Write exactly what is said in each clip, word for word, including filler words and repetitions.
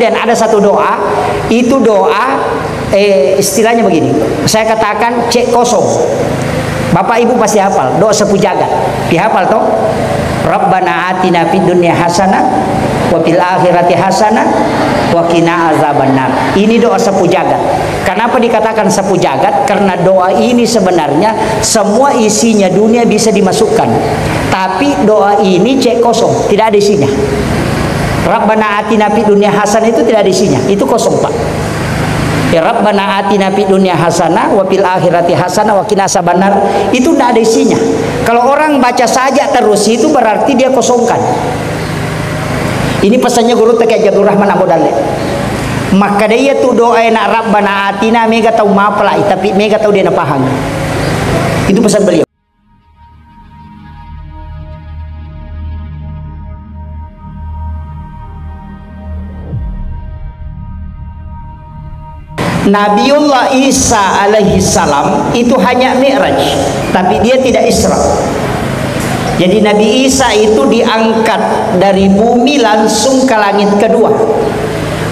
Dan ada satu doa, itu doa, eh, istilahnya begini, saya katakan cek kosong. Bapak Ibu pasti hafal, doa sapu jagat. Dihafal toh? Rabbana atina fid dunya hasanah wa fil akhirati hasanah wa qina azabannar. Ini doa sapu jagat. Kenapa dikatakan sapu jagat? Karena doa ini sebenarnya semua isinya dunia bisa dimasukkan. Tapi doa ini cek kosong, tidak ada isinya. Rabbana atina fid dunya hasanah itu tidak ada isinya. Itu kosong, Pak. Ya, Rabbana atina fid dunya hasanah wa fil akhirati hasanah wa qina azabannar. Itu tidak ada isinya. Kalau orang baca saja terus, itu berarti dia kosongkan. Ini pesannya guru Teke Abdul Rahman Abu Dalle. Maka dia tu doa enak Rabbana atina, mega tau mapalai, tapi mega tau dia napahang. Itu pesan beliau. Nabiullah Isa alaihi salam itu hanya Mi'raj, tapi dia tidak Isra. Jadi Nabi Isa itu diangkat dari bumi langsung ke langit kedua.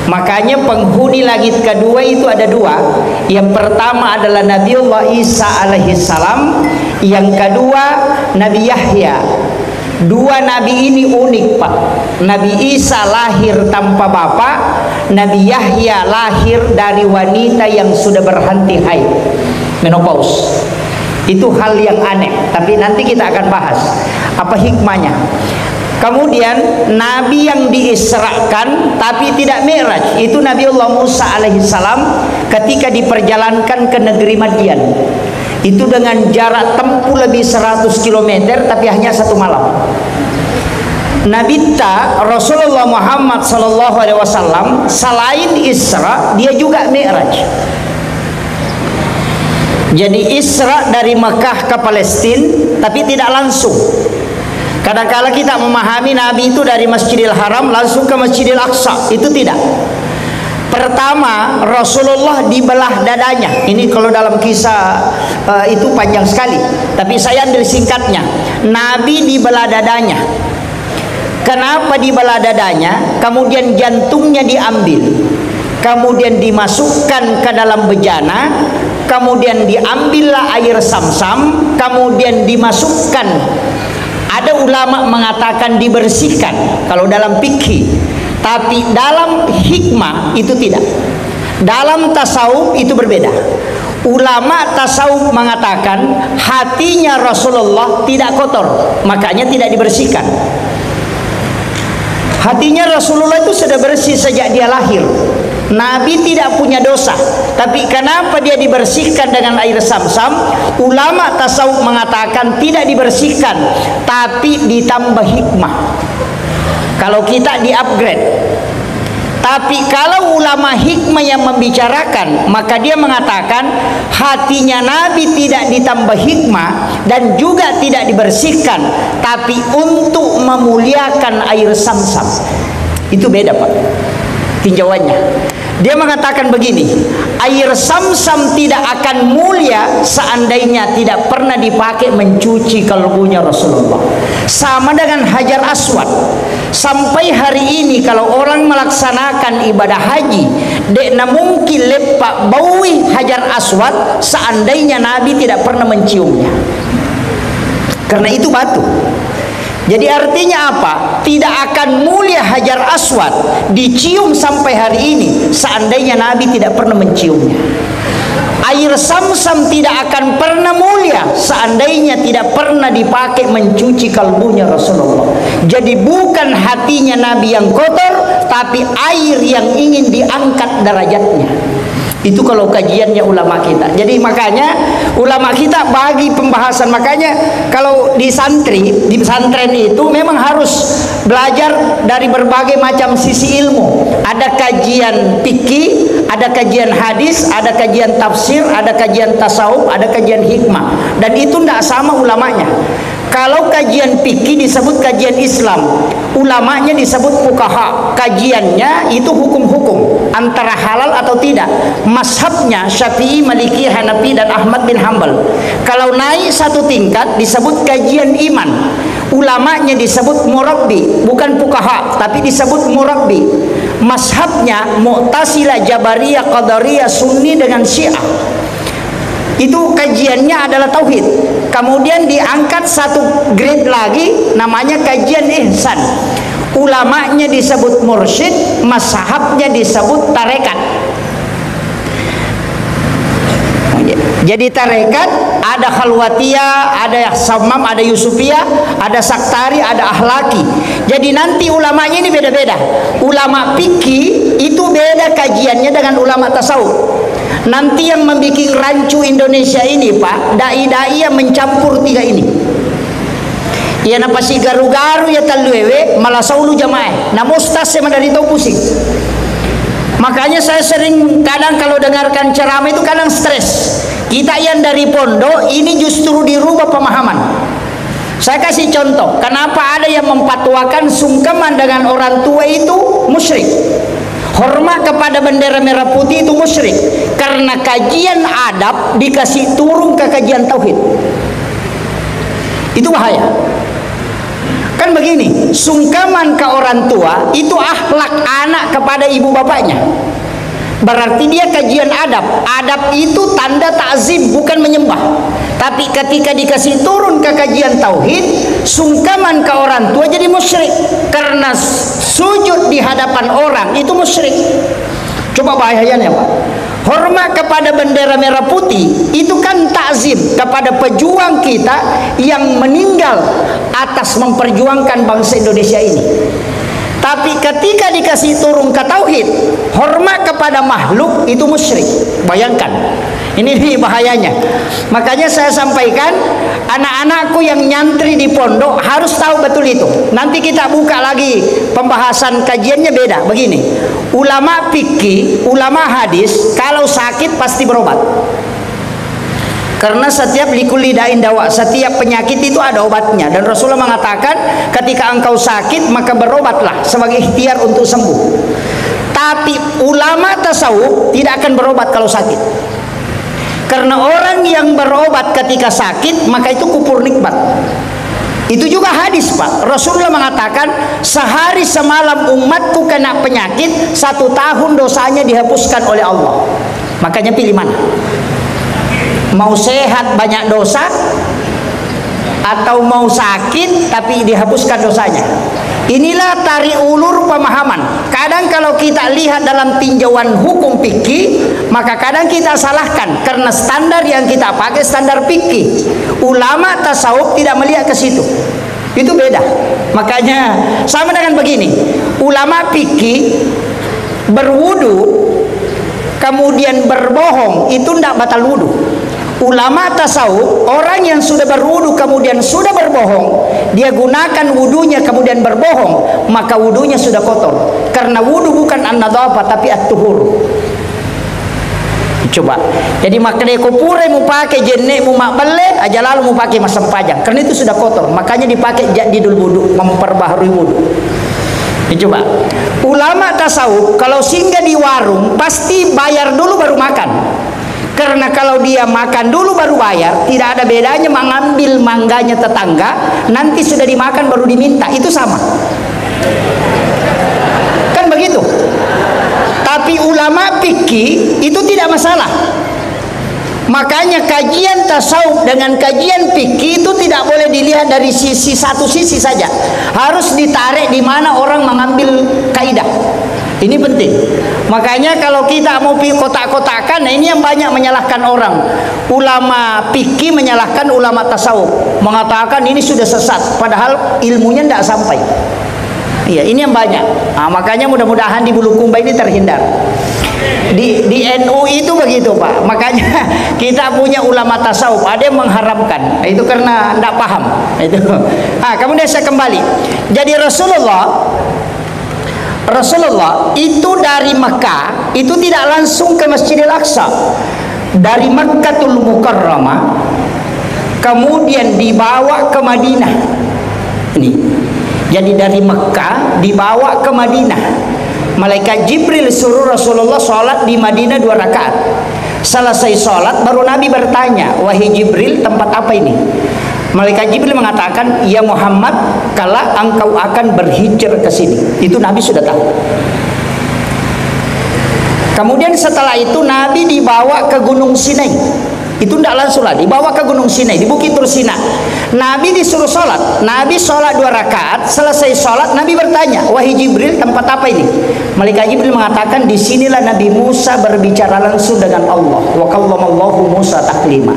Makanya penghuni langit kedua itu ada dua. Yang pertama adalah Nabiullah Isa alaihi salam, yang kedua Nabi Yahya. Dua nabi ini unik, Pak. Nabi Isa lahir tanpa bapak, Nabi Yahya lahir dari wanita yang sudah berhenti haid, menopause. Itu hal yang aneh, tapi nanti kita akan bahas apa hikmahnya. Kemudian, nabi yang diisrakan tapi tidak mi'raj, itu Nabiullah Musa alaihissalam ketika diperjalankan ke negeri Madian. Itu dengan jarak tempuh lebih seratus kilometer, tapi hanya satu malam. Nabitta Rasulullah Muhammad sallallahu alaihi wasallam selain Isra, dia juga Mi'raj. Jadi Isra dari Mekah ke Palestina, tapi tidak langsung. Kadangkala kita memahami Nabi itu dari Masjidil Haram langsung ke Masjidil Aqsa, itu tidak. Pertama, Rasulullah dibelah dadanya. Ini kalau dalam kisah, eh, itu panjang sekali. Tapi saya ambil singkatnya. Nabi dibelah dadanya. Kenapa dibelah dadanya? Kemudian jantungnya diambil. Kemudian dimasukkan ke dalam bejana. Kemudian diambillah air samsam. Kemudian dimasukkan. Ada ulama mengatakan dibersihkan kalau dalam fikih, tapi dalam hikmah itu tidak. Dalam tasawuf itu berbeda. Ulama tasawuf mengatakan hatinya Rasulullah tidak kotor, makanya tidak dibersihkan. Hatinya Rasulullah itu sudah bersih sejak dia lahir. Nabi tidak punya dosa, tapi kenapa dia dibersihkan dengan air samsam? Ulama tasawuf mengatakan tidak dibersihkan, tapi ditambah hikmah. Kalau kita di-upgrade. Tapi kalau ulama hikmah yang membicarakan, maka dia mengatakan hatinya Nabi tidak ditambah hikmah dan juga tidak dibersihkan, tapi untuk memuliakan air samsam. Itu beda, Pak, tinjauannya. Dia mengatakan begini, air samsam tidak akan mulia seandainya tidak pernah dipakai mencuci kalbunya Rasulullah. Sama dengan Hajar Aswad. Sampai hari ini kalau orang melaksanakan ibadah haji, dekna mungkin leppa baui Hajar Aswad seandainya Nabi tidak pernah menciumnya. Karena itu batu. Jadi artinya apa? Tidak akan mulia Hajar Aswad dicium sampai hari ini seandainya Nabi tidak pernah menciumnya. Air samsam tidak akan pernah mulia seandainya tidak pernah dipakai mencuci kalbunya Rasulullah. Jadi bukan hatinya Nabi yang kotor, tapi air yang ingin diangkat derajatnya. Itu kalau kajiannya ulama kita. Jadi makanya ulama kita bagi pembahasan. Makanya kalau di santri, di pesantren itu memang harus belajar dari berbagai macam sisi ilmu. Ada kajian fikih, ada kajian hadis, ada kajian tafsir, ada kajian tasawuf, ada kajian hikmah. Dan itu ndak sama ulamanya. Kalau kajian fikih disebut kajian Islam, ulamanya disebut fuqaha. Kajiannya itu hukum-hukum, antara halal atau tidak. Mazhabnya Syafi'i, Maliki, Hanafi, dan Ahmad bin Hambal. Kalau naik satu tingkat disebut kajian iman. Ulamanya disebut murabbi, bukan fuqaha, tapi disebut murabbi. Mazhabnya Mu'tazilah, Jabariyah, Qadariyah, Sunni dengan Syiah. Itu kajiannya adalah tauhid. Kemudian diangkat satu grade lagi, namanya kajian ihsan. Ulamanya disebut mursyid, mazhabnya disebut tarekat. Jadi tarekat ada Khalwatiyah, ada Sammam, ada Yusufiyah, ada Saktari, ada Ahlaki. Jadi nanti ulamanya ini beda-beda. Ulama fikih itu beda kajiannya dengan ulama tasawuf. Nanti yang membuat rancu Indonesia ini, Pak, dai-dai yang mencampur tiga ini. Iya, napasigaru-garu iya tellu ewe, malasulu jamaah. Namo ustaz saya madari tau pusing. Makanya saya sering kadang kalau dengarkan ceramah itu kadang stres. Kita yang dari pondok ini justru dirubah pemahaman. Saya kasih contoh, kenapa ada yang memfatwakan sungkeman dengan orang tua itu musyrik. Hormat kepada bendera merah putih itu musyrik. Karena kajian adab dikasih turun ke kajian tauhid. Itu bahaya. Kan begini, sungkeman ke orang tua itu akhlak anak kepada ibu bapaknya. Berarti dia kajian adab. Adab itu tanda takzim, bukan menyembah. Tapi ketika dikasih turun ke kajian tauhid, sungkeman ke orang tua jadi musyrik. Karena sujud di hadapan orang itu musyrik. Coba bahayanya, Pak. Hormat kepada bendera merah putih itu kan takzim kepada pejuang kita yang meninggal atas memperjuangkan bangsa Indonesia ini. Tapi ketika dikasih turun ke tauhid, hormat kepada makhluk itu musyrik. Bayangkan. Ini nih bahayanya. Makanya saya sampaikan, anak-anakku yang nyantri di pondok harus tahu betul itu. Nanti kita buka lagi pembahasan kajiannya beda. Begini, ulama fikih, ulama hadis, kalau sakit pasti berobat. Karena setiap likulli da'in dawa, setiap penyakit itu ada obatnya. Dan Rasulullah mengatakan, ketika engkau sakit, maka berobatlah sebagai ikhtiar untuk sembuh. Tapi ulama tasawuf tidak akan berobat kalau sakit. Karena orang yang berobat ketika sakit, maka itu kufur nikmat. Itu juga hadis, Pak. Rasulullah mengatakan, sehari semalam umatku kena penyakit, satu tahun dosanya dihapuskan oleh Allah. Makanya pilih mana? Mau sehat banyak dosa, atau mau sakit tapi dihapuskan dosanya? Inilah tarik ulur pemahaman. Kadang kalau kita lihat dalam tinjauan hukum fikih, maka kadang kita salahkan karena standar yang kita pakai standar fikih. Ulama tasawuf tidak melihat ke situ. Itu beda. Makanya sama dengan begini, ulama fikih berwudu kemudian berbohong, itu ndak batal wudu. Ulama tasawuf, orang yang sudah berwudu kemudian sudah berbohong, dia gunakan wudunya kemudian berbohong, maka wudunya sudah kotor. Karena wudu bukan an-nadhafah, tapi at-tuhur. Coba. Jadi makkedai ko purai mupake jennemu mabbelle, aja lalo mupake massempajang. Karena itu sudah kotor. Makanya dipakai jadidul wudu, memperbaharui wudu. Coba. Ulama tasawuf kalau singgah di warung pasti bayar dulu baru makan. Karena kalau dia makan dulu baru bayar, tidak ada bedanya mengambil mangganya tetangga, nanti sudah dimakan baru diminta. Itu sama. Kan begitu. Tapi ulama fikih itu tidak masalah. Makanya kajian tasawuf dengan kajian fikih itu tidak boleh dilihat dari sisi satu sisi saja. Harus ditarik di mana orang mengambil kaidah. Ini penting. Makanya kalau kita mau pi-, kotak-kotakan, nah ini yang banyak menyalahkan orang. Ulama fikih menyalahkan ulama tasawuf, mengatakan ini sudah sesat, padahal ilmunya tidak sampai. Iya, ini yang banyak. Nah, makanya mudah-mudahan di Bulukumba ini terhindar. Di, di N U itu begitu, Pak. Makanya kita punya ulama tasawuf, ada yang mengharamkan. Itu karena ndak paham. Itu. Ah, kemudian saya kembali. Jadi Rasulullah, Rasulullah itu dari Mekah, itu tidak langsung ke Masjidil Aqsa. Dari Makkatul Mukarramah, kemudian dibawa ke Madinah. Ini. Jadi dari Mekah dibawa ke Madinah. Malaikat Jibril suruh Rasulullah sholat di Madinah dua rakaat. Selesai sholat, baru Nabi bertanya, "Wahai Jibril, tempat apa ini?" Malaikat Jibril mengatakan, "Ya Muhammad, kelak engkau akan berhijrah ke sini." Itu Nabi sudah tahu. Kemudian setelah itu Nabi dibawa ke Gunung Sinai. Itu ndak langsung lah, dibawa ke Gunung Sinai, di Bukit Tursina. Nabi disuruh sholat. Nabi sholat dua rakaat, selesai sholat, Nabi bertanya, "Wahai Jibril, tempat apa ini?" Malaikat Jibril mengatakan, "Di sinilah Nabi Musa berbicara langsung dengan Allah." Wa kallamallahu Musa taklima.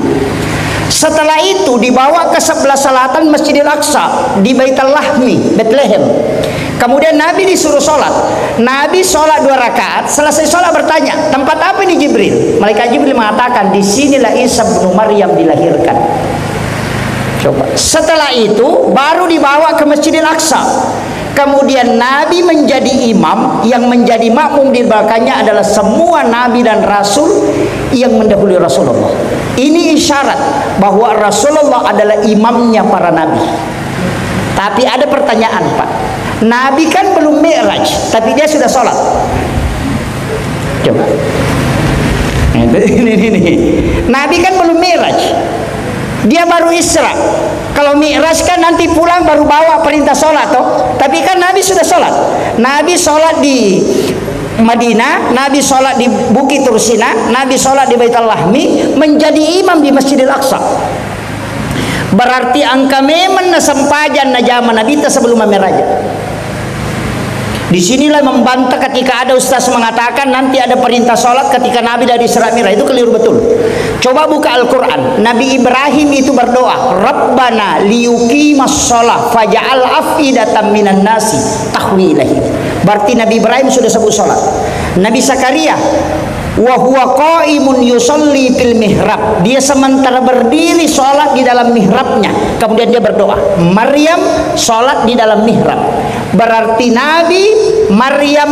Setelah itu dibawa ke sebelah selatan Masjidil Aqsa, di Baitul Lahmi, Bethlehem. Kemudian Nabi disuruh sholat. Nabi sholat dua rakaat, selesai sholat bertanya, "Tempat apa ini, Jibril?" Malaikat Jibril mengatakan, "Di sinilah Isa bin Maryam dilahirkan." Coba. Setelah itu baru dibawa ke Masjidil Aqsa. Kemudian Nabi menjadi imam, yang menjadi makmum di belakangnya adalah semua nabi dan rasul yang mendahului Rasulullah. Ini isyarat bahwa Rasulullah adalah imamnya para nabi. Tapi ada pertanyaan, Pak. Nabi kan belum mi'raj, tapi dia sudah sholat. Coba. Ini, ini, ini. Nabi kan belum mi'raj. Dia baru Isra. Kalau mi'raj kan nanti pulang baru bawa perintah sholat, toh. Tapi kan Nabi sudah sholat. Nabi sholat di Madinah, Nabi sholat di Bukit Tursina, Nabi sholat di Baitul Lahmi, menjadi imam di Masjidil Aqsa. Berarti engka memang na sempajang najama Nabitta sebelum mammiraja. Di sinilah membantah ketika ada ustaz mengatakan nanti ada perintah sholat ketika Nabi dari Isra Mi'raj. Itu keliru betul. Coba buka Al-Quran. Nabi Ibrahim itu berdoa, "Rabbana liyuqimas sholah faja'al af'idatan minan nasi tahwi ilaihim." Berarti Nabi Ibrahim sudah sebut sholat. Nabi Zakaria, "Wa huwa qaimun yusalli fil mihrab." Dia sementara berdiri sholat di dalam mihrabnya. Kemudian dia berdoa. Maryam sholat di dalam mihrab. Berarti Nabi, Maryam,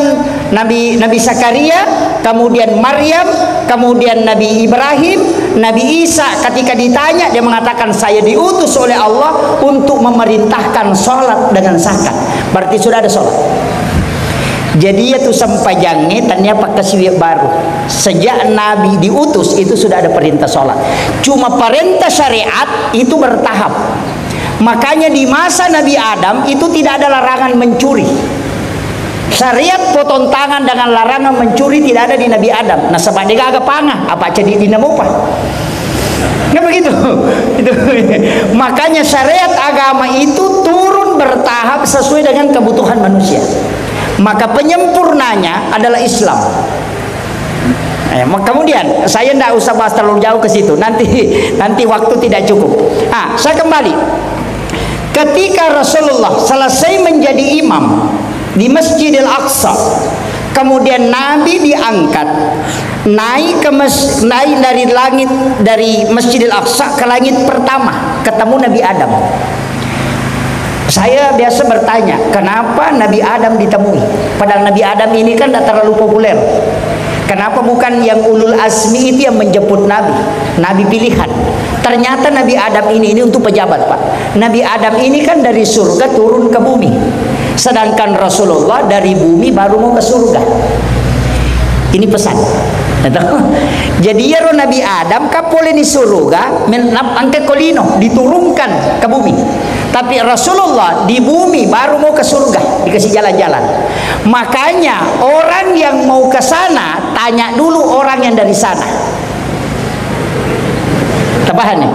Nabi, Nabi Zakaria, kemudian Maryam, kemudian Nabi Ibrahim, Nabi Isa ketika ditanya dia mengatakan, "Saya diutus oleh Allah untuk memerintahkan sholat dengan zakat." Berarti sudah ada sholat. Jadi ya tu sempajangnge tania pakkasiwi baru. Sejak Nabi diutus itu sudah ada perintah sholat. Cuma perintah syariat itu bertahap. Makanya di masa Nabi Adam itu tidak ada larangan mencuri. Syariat potong tangan dengan larangan mencuri tidak ada di Nabi Adam. Nasaba degaga panga, apa ceddi dina mopa. Kan begitu? Itu. Makanya syariat agama itu turun bertahap sesuai dengan kebutuhan manusia. Maka penyempurnanya adalah Islam. Eh, ma-, kemudian saya ndak usah bahas terlalu jauh ke situ. Nanti, nanti waktu tidak cukup. Ah, saya kembali. Ketika Rasulullah selesai menjadi imam di Masjidil Aqsa, kemudian Nabi diangkat, naik ke mes-, naik dari langit, dari Masjidil Aqsa ke langit pertama, ketemu Nabi Adam. Saya biasa bertanya, kenapa Nabi Adam ditemui? Padahal Nabi Adam ini kan tidak terlalu populer. Kenapa bukan yang ulul azmi itu yang menjemput Nabi? Nabi pilihan. Ternyata Nabi Adam ini, ini untuk pejabat, Pak. Nabi Adam ini kan dari surga turun ke bumi. Sedangkan Rasulullah dari bumi baru mau ke surga. Ini pesan. Jadi, iyaro Nabi Adam kan pole ni surga, men-, nap-, engka ko lino, diturunkan ke bumi. Tapi Rasulullah di bumi baru mau ke surga, dikasih jalan-jalan. Makanya orang yang mau ke sana, tanya dulu orang yang dari sana. Tapahan nih?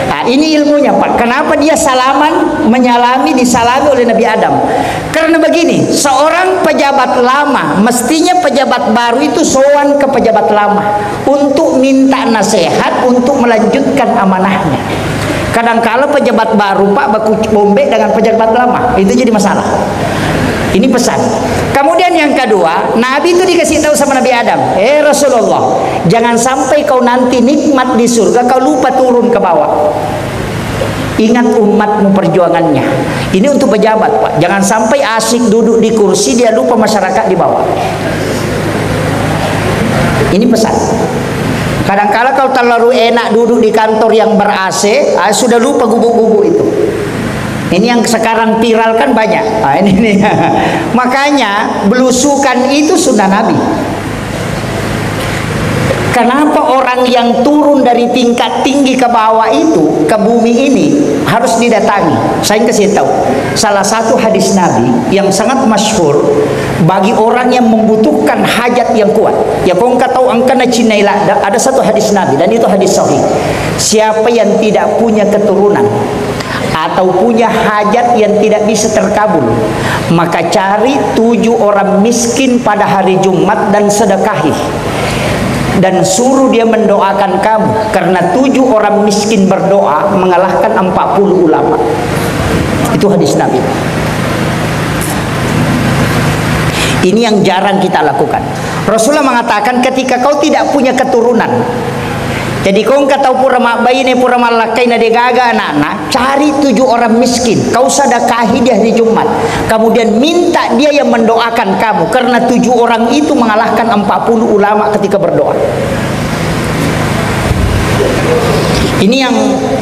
Nah, ini ilmunya, Pak. Kenapa dia salaman, menyalami, disalami oleh Nabi Adam? Karena begini, seorang pejabat lama, mestinya pejabat baru itu sowan ke pejabat lama untuk minta nasihat, untuk melanjutkan amanahnya. Kadangkala pejabat baru, Pak, baku bombe dengan pejabat lama. Itu jadi masalah. Ini pesan. Kemudian yang kedua, Nabi itu dikasih tahu sama Nabi Adam, "Eh Rasulullah, jangan sampai kau nanti nikmat di surga, kau lupa turun ke bawah." Ingat umatmu perjuangannya. Ini untuk pejabat, Pak. Jangan sampai asik duduk di kursi, dia lupa masyarakat di bawah. Ini pesan. Kadangkala kalau terlalu enak duduk di kantor yang ber-A C, ah, sudah lupa gubuk-gubuk itu. Ini yang sekarang viral kan banyak. Ah, ini nih. Makanya belusukan itu sunnah Nabi. Kenapa orang yang turun dari tingkat tinggi ke bawah itu, ke bumi ini, harus didatangi? Saya kasih tahu. Salah satu hadis Nabi yang sangat masyhur bagi orang yang membutuhkan hajat yang kuat. Ya, ko engka tau engka nacinnai ladde, ada satu hadis Nabi, dan itu hadis sahih. Siapa yang tidak punya keturunan atau punya hajat yang tidak bisa terkabul, maka cari tujuh orang miskin pada hari Jumat dan sedekahi. Dan suruh dia mendoakan kamu, karena tujuh orang miskin berdoa mengalahkan empat puluh ulama. Itu hadis Nabi. Ini yang jarang kita lakukan. Rasulullah mengatakan, ketika kau tidak punya keturunan, jadi ko engka tau pura mabbaine, pura mallakkai, na degaga anakna, cari tujuh orang miskin, kau sedekahi di hari Jumat, kemudian minta dia yang mendoakan kamu, karena tujuh orang itu mengalahkan empat puluh ulama ketika berdoa. Ini yang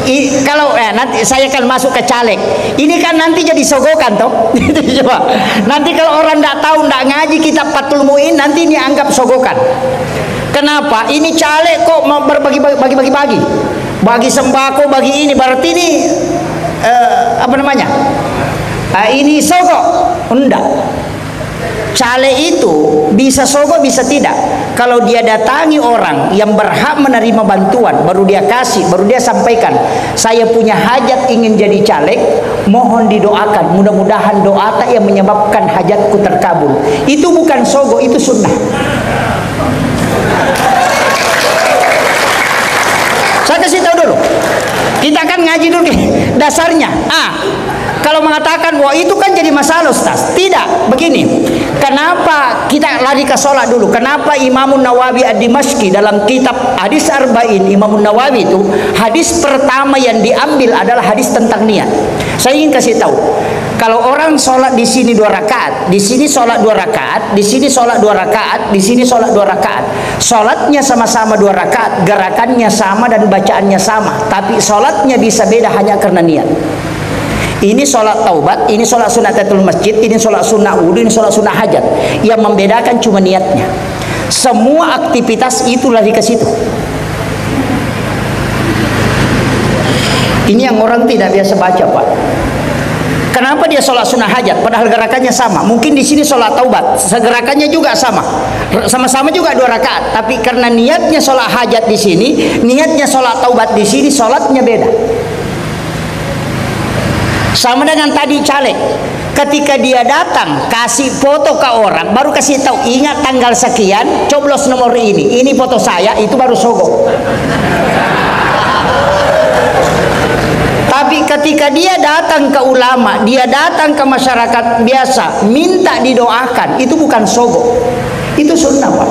i- kalau eh, nanti saya akan masuk ke caleg. Ini kan nanti jadi sogokan, toh. Coba. Nanti kalau orang ndak tahu, ndak ngaji kitab Fathul Muin, nanti ini anggap sogokan. Kenapa? Ini caleg kok mau berbagi, bagi, bagi, bagi. Bagi sembako, bagi ini, berarti ini eh, apa namanya? Ah, ini sogo. Enggak. Caleg itu bisa sogo, bisa tidak. Kalau dia datangi orang yang berhak menerima bantuan, baru dia kasih, baru dia sampaikan, "Saya punya hajat ingin jadi caleg, mohon didoakan, mudah-mudahan doa tak yang menyebabkan hajatku terkabul." Itu bukan sogo, itu sunnah. Saya kasih tahu dulu. Kita kan ngaji dulu nih, dasarnya. Ah, kalau mengatakan, "Wah, itu kan jadi masalah, Ustaz." Tidak, begini. Kenapa kita lari ke sholat dulu? Kenapa Imamun Nawawi Ad-Dimashqi dalam kitab Hadis Arba'in, Imamun Nawawi itu, hadis pertama yang diambil adalah hadis tentang niat. Saya ingin kasih tahu, kalau orang sholat di sini dua rakaat, di sini sholat dua rakaat, di sini sholat dua rakaat, di sini sholat dua rakaat. Sholatnya sama-sama dua rakaat, gerakannya sama dan bacaannya sama, tapi sholatnya bisa beda hanya karena niat. Ini sholat taubat, ini sholat sunat tahiyatul masjid, ini sholat sunnah wudhu, ini sholat sunnah hajat. Yang membedakan cuma niatnya. Semua aktivitas itu lari ke situ. Ini yang orang tidak biasa baca, Pak. Kenapa dia sholat sunnah hajat, padahal gerakannya sama? Mungkin di sini sholat taubat, gerakannya juga sama. R- sama-sama juga dua rakaat, tapi karena niatnya sholat hajat di sini, niatnya sholat taubat di sini, sholatnya beda. Sama dengan tadi caleg. Ketika dia datang, kasih foto ke orang, baru kasih tahu, "Ingat tanggal sekian, coblos nomor ini. Ini foto saya," itu baru sogo. Tapi ketika dia datang ke ulama, dia datang ke masyarakat biasa, minta didoakan, itu bukan sogo. Itu sunnah, Pak.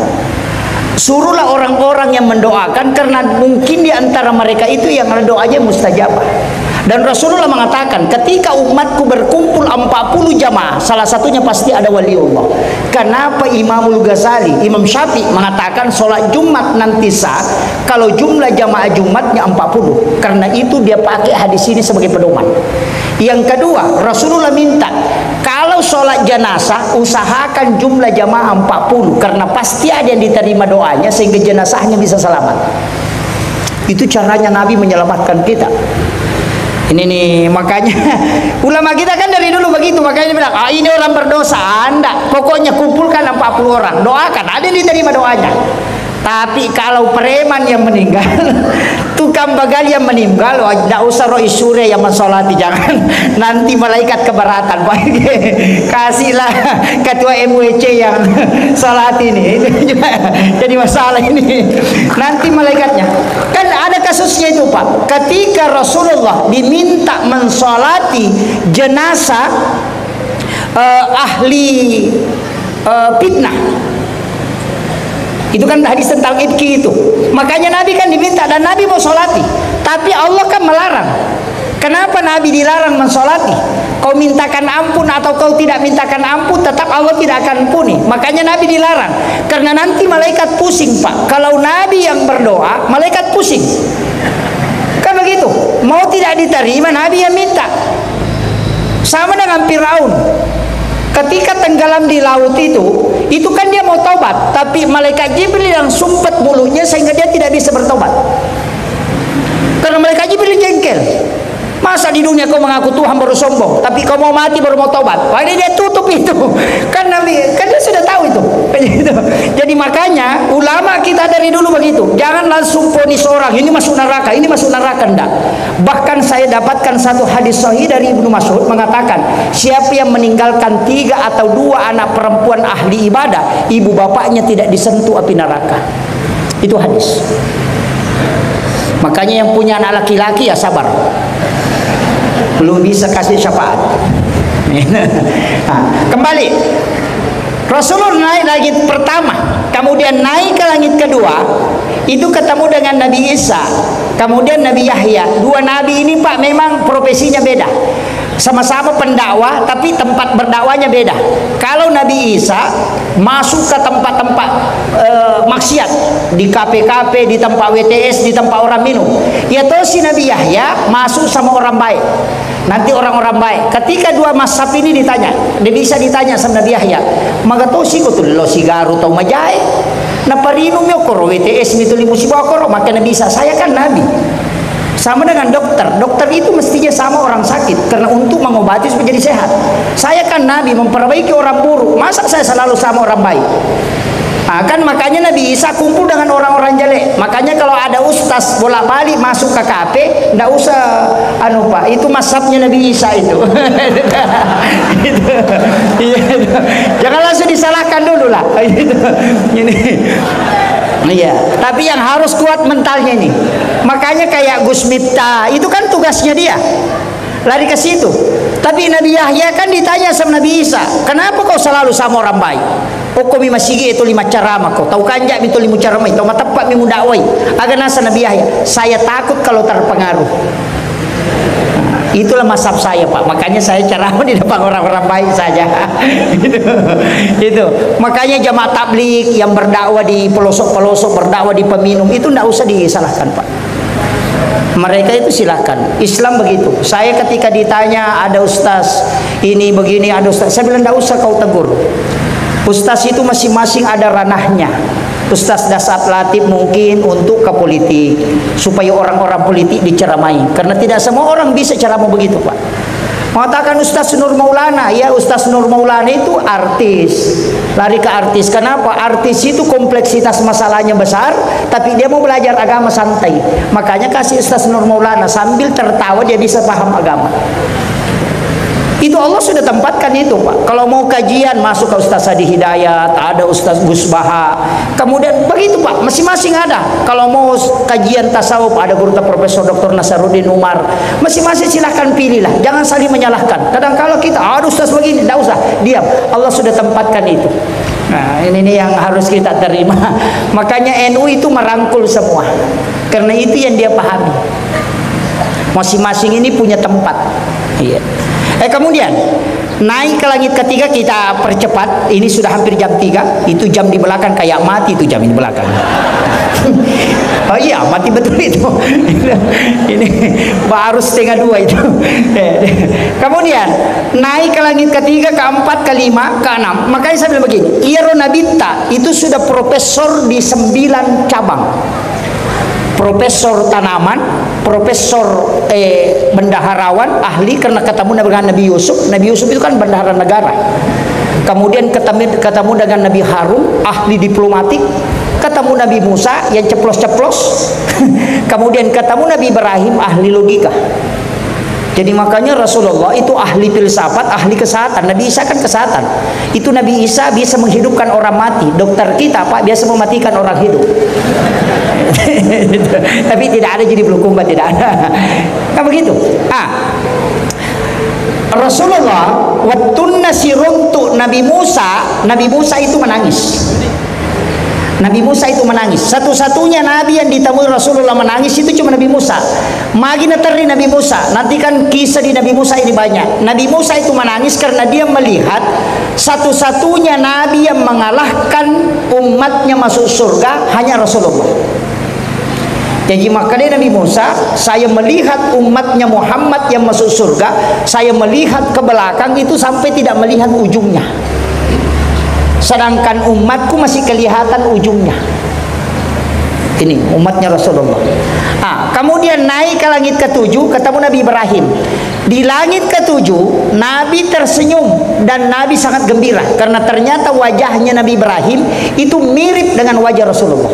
Suruhlah orang-orang yang mendoakan, karena mungkin di antara mereka itu yang ada doanya mustajabah. Dan Rasulullah mengatakan, "Ketika umatku berkumpul empat puluh jamaah, salah satunya pasti ada waliullah." Kenapa Imamul Ghazali, Imam Syafi'i mengatakan sholat Jumat nanti sah kalau jumlah jamaah Jumatnya empat puluh? Karena itu dia pakai hadis ini sebagai pedoman. Yang kedua, Rasulullah minta, kalau sholat jenazah, usahakan jumlah jamaah empat puluh, karena pasti ada yang diterima doanya sehingga jenazahnya bisa selamat. Itu caranya Nabi menyelamatkan kita. Ini nih, makanya ulama kita kan dari dulu begitu, makanya bilang, "Ah, ini orang berdosa." Anda, pokoknya kumpulkan empat puluh orang, doakan, ada yang diterima doanya. Tapi kalau preman yang meninggal, tukang begal yang meninggal, wah, ndak usah ro isure yang mensolati, jangan. Nanti malaikat keberatan, Pak. Kasihlah ketua M W C yang solati ini. Itu juga jadi masalah ini. Nanti malaikatnya. Kan ada kasusnya itu, Pak. Ketika Rasulullah diminta mensolati jenazah, eh, ahli, eh, fitnah. Itu kan hadis tentang ifki itu. Makanya Nabi kan diminta dan Nabi mau sholati. Tapi Allah kan melarang. Kenapa Nabi dilarang mensolati? Kau mintakan ampun atau kau tidak mintakan ampun, tetap Allah tidak akan ampuni. Makanya Nabi dilarang. Karena nanti malaikat pusing, Pak. Kalau Nabi yang berdoa, malaikat pusing. Kan begitu. Mau tidak diterima, Nabi yang minta. Sama dengan Firaun. Ketika tenggelam di laut itu, itu kan dia mau taubat, tapi malaikat Jibril yang sumpet mulutnya sehingga dia tidak bisa bertobat. Karena malaikat Jibril jengkel. Masa di dunia kau mengaku Tuhan baru sombong, tapi kau mau mati baru mau tobat? Padahal dia tutup itu. Kan Nabi, kan dia sudah tahu itu. Jadi makanya ulama kita dari dulu begitu. Jangan langsung vonis orang, ini masuk neraka, ini masuk neraka, enggak. Bahkan saya dapatkan satu hadis sahih dari Ibnu Mas'ud mengatakan, siapa yang meninggalkan tiga atau dua anak perempuan ahli ibadah, ibu bapaknya tidak disentuh api neraka. Itu hadis. Makanya yang punya anak laki-laki ya sabar. Belum bisa kasih syafaat. Nah, kembali. Rasulullah naik langit pertama, kemudian naik ke langit kedua, itu ketemu dengan Nabi Isa, kemudian Nabi Yahya. Dua nabi ini, Pak, memang profesinya beda. Sama-sama pendakwah, tapi tempat berdakwahnya beda. Kalau Nabi Isa masuk ke tempat-tempat, eh, maksiat, di kafe-kafe, di tempat W T S, di tempat orang minum. Ya toh, si Nabi Yahya masuk sama orang baik. Nanti orang-orang baik. Ketika dua mazhab ini ditanya, dia bisa ditanya sama Nabi Yahya, "Maga tosi ko tullo sigaru tau majae? Naparinumi okkoro W T S mi tuli musiba okkoro?" Maka Nabi Isa, "Saya kan nabi." Sama dengan dokter. Dokter itu mestinya sama orang sakit karena untuk mengobati supaya jadi sehat. Saya kan nabi, memperbaiki orang buruk. Masa saya selalu sama orang baik? Ah, kan makanya Nabi Isa kumpul dengan orang-orang jelek. Makanya kalau ada ustaz bolak-balik masuk ke kafe, ndak usah, anu, Pak, itu mazhabnya Nabi Isa itu. Itu. Iya, itu. Jangan langsung disalahkan dulu lah. Gitu. Ini. Iya, tapi yang harus kuat mentalnya ini. Makanya kayak Gus Miftah, itu kan tugasnya dia. Lari ke situ. Tapi Nabi Yahya kan ditanya sama Nabi Isa, "Kenapa kau selalu sama orang baik? Okko mi masigi itu lima ceramah ko. Tau kanja mi tu limu ceramah, tau mateppa mi mudakwai." Aga nasa Nabi Yahya, "Saya takut kalau terpengaruh." Itulah mazhab saya, Pak. Makanya saya ceramah di depan orang-orang baik saja. Itu. Itu. Makanya jamaah tabligh yang berdakwah di pelosok-pelosok, berdakwah di peminum, itu ndak usah disalahkan, Pak. Mereka itu silakan. Islam begitu. Saya ketika ditanya, ada ustaz ini begini, ada ustaz, saya bilang, "Ndak usah kau tegur. Ustaz itu masing-masing ada ranahnya." Ustaz Dasat Latif mungkin untuk ke politik, supaya orang-orang politik diceramai. Karena tidak semua orang bisa ceramah begitu, Pak. Mengatakan Ustaz Nur Maulana, ya, Ustaz Nur Maulana itu artis. Lari ke artis. Kenapa? Artis itu kompleksitas masalahnya besar, tapi dia mau belajar agama santai. Makanya kasih Ustaz Nur Maulana, sambil tertawa dia bisa paham agama. Itu Allah sudah tempatkan itu, Pak. Kalau mau kajian, masuk ke Ustaz Adi Hidayat, ada Ustaz Gus Baha. Kemudian begitu, Pak, masing-masing ada. Kalau mau s-, kajian tasawuf, ada guru kita Profesor Doktor Nasaruddin Umar. Masing-masing silahkan pilihlah, jangan saling menyalahkan. Kadang kalau kita, "Aduh, Ustaz begini," ndak usah, diam. Allah sudah tempatkan itu. Nah, ini nih yang harus kita terima. Makanya N U itu merangkul semua. Karena itu yang dia pahami. Masing-masing ini punya tempat. Iya. Eh, kemudian naik ke langit ketiga, kita percepat. Ini sudah hampir jam tiga. Itu jam di belakang kayak mati itu jam di belakang. Oh iya, mati betul itu. Ini baru setengah dua itu. Eh, kemudian naik ke langit ketiga, keempat, kelima, keenam. Makanya saya bilang begini, iyaro nabitta itu sudah profesor di sembilan cabang. Profesor tanaman, profesor, eh, bendaharawan, ahli karena ketemu dengan Nabi Yusuf. Nabi Yusuf itu kan bendahara negara. Kemudian ketemu, ketemu dengan Nabi Harun, ahli diplomatik. Ketemu Nabi Musa yang ceplos-ceplos. Kemudian ketemu Nabi Ibrahim, ahli logika. Jadi makanya Rasulullah itu ahli filsafat, ahli kesehatan. Nabi Isa kan kesehatan. Itu Nabi Isa bisa menghidupkan orang mati. Dokter kita, Pak, biasa mematikan orang hidup. Tapi tidak ada jadi bulukumba, tidak ada. Kan begitu. Ah. Rasulullah, wettunna siruntuk Nabi Musa, Nabi Musa itu menangis. Nabi Musa itu menangis. Satu-satunya nabi yang ditemui Rasulullah menangis itu cuma Nabi Musa. Magi naterri Nabi Musa. Nanti kan kisah di Nabi Musa ini banyak. Nabi Musa itu menangis karena dia melihat satu-satunya nabi yang mengalahkan umatnya masuk surga hanya Rasulullah. Jadi, makkeda Nabi Musa, "Saya melihat umatnya Muhammad yang masuk surga, saya melihat ke belakang itu sampai tidak melihat ujungnya. Sedangkan umatku masih kelihatan ujungnya." Ini umatnya Rasulullah. Ah, kemudian naik ke langit ketujuh, ketemu Nabi Ibrahim. Di langit ketujuh, Nabi tersenyum dan Nabi sangat gembira karena ternyata wajahnya Nabi Ibrahim itu mirip dengan wajah Rasulullah.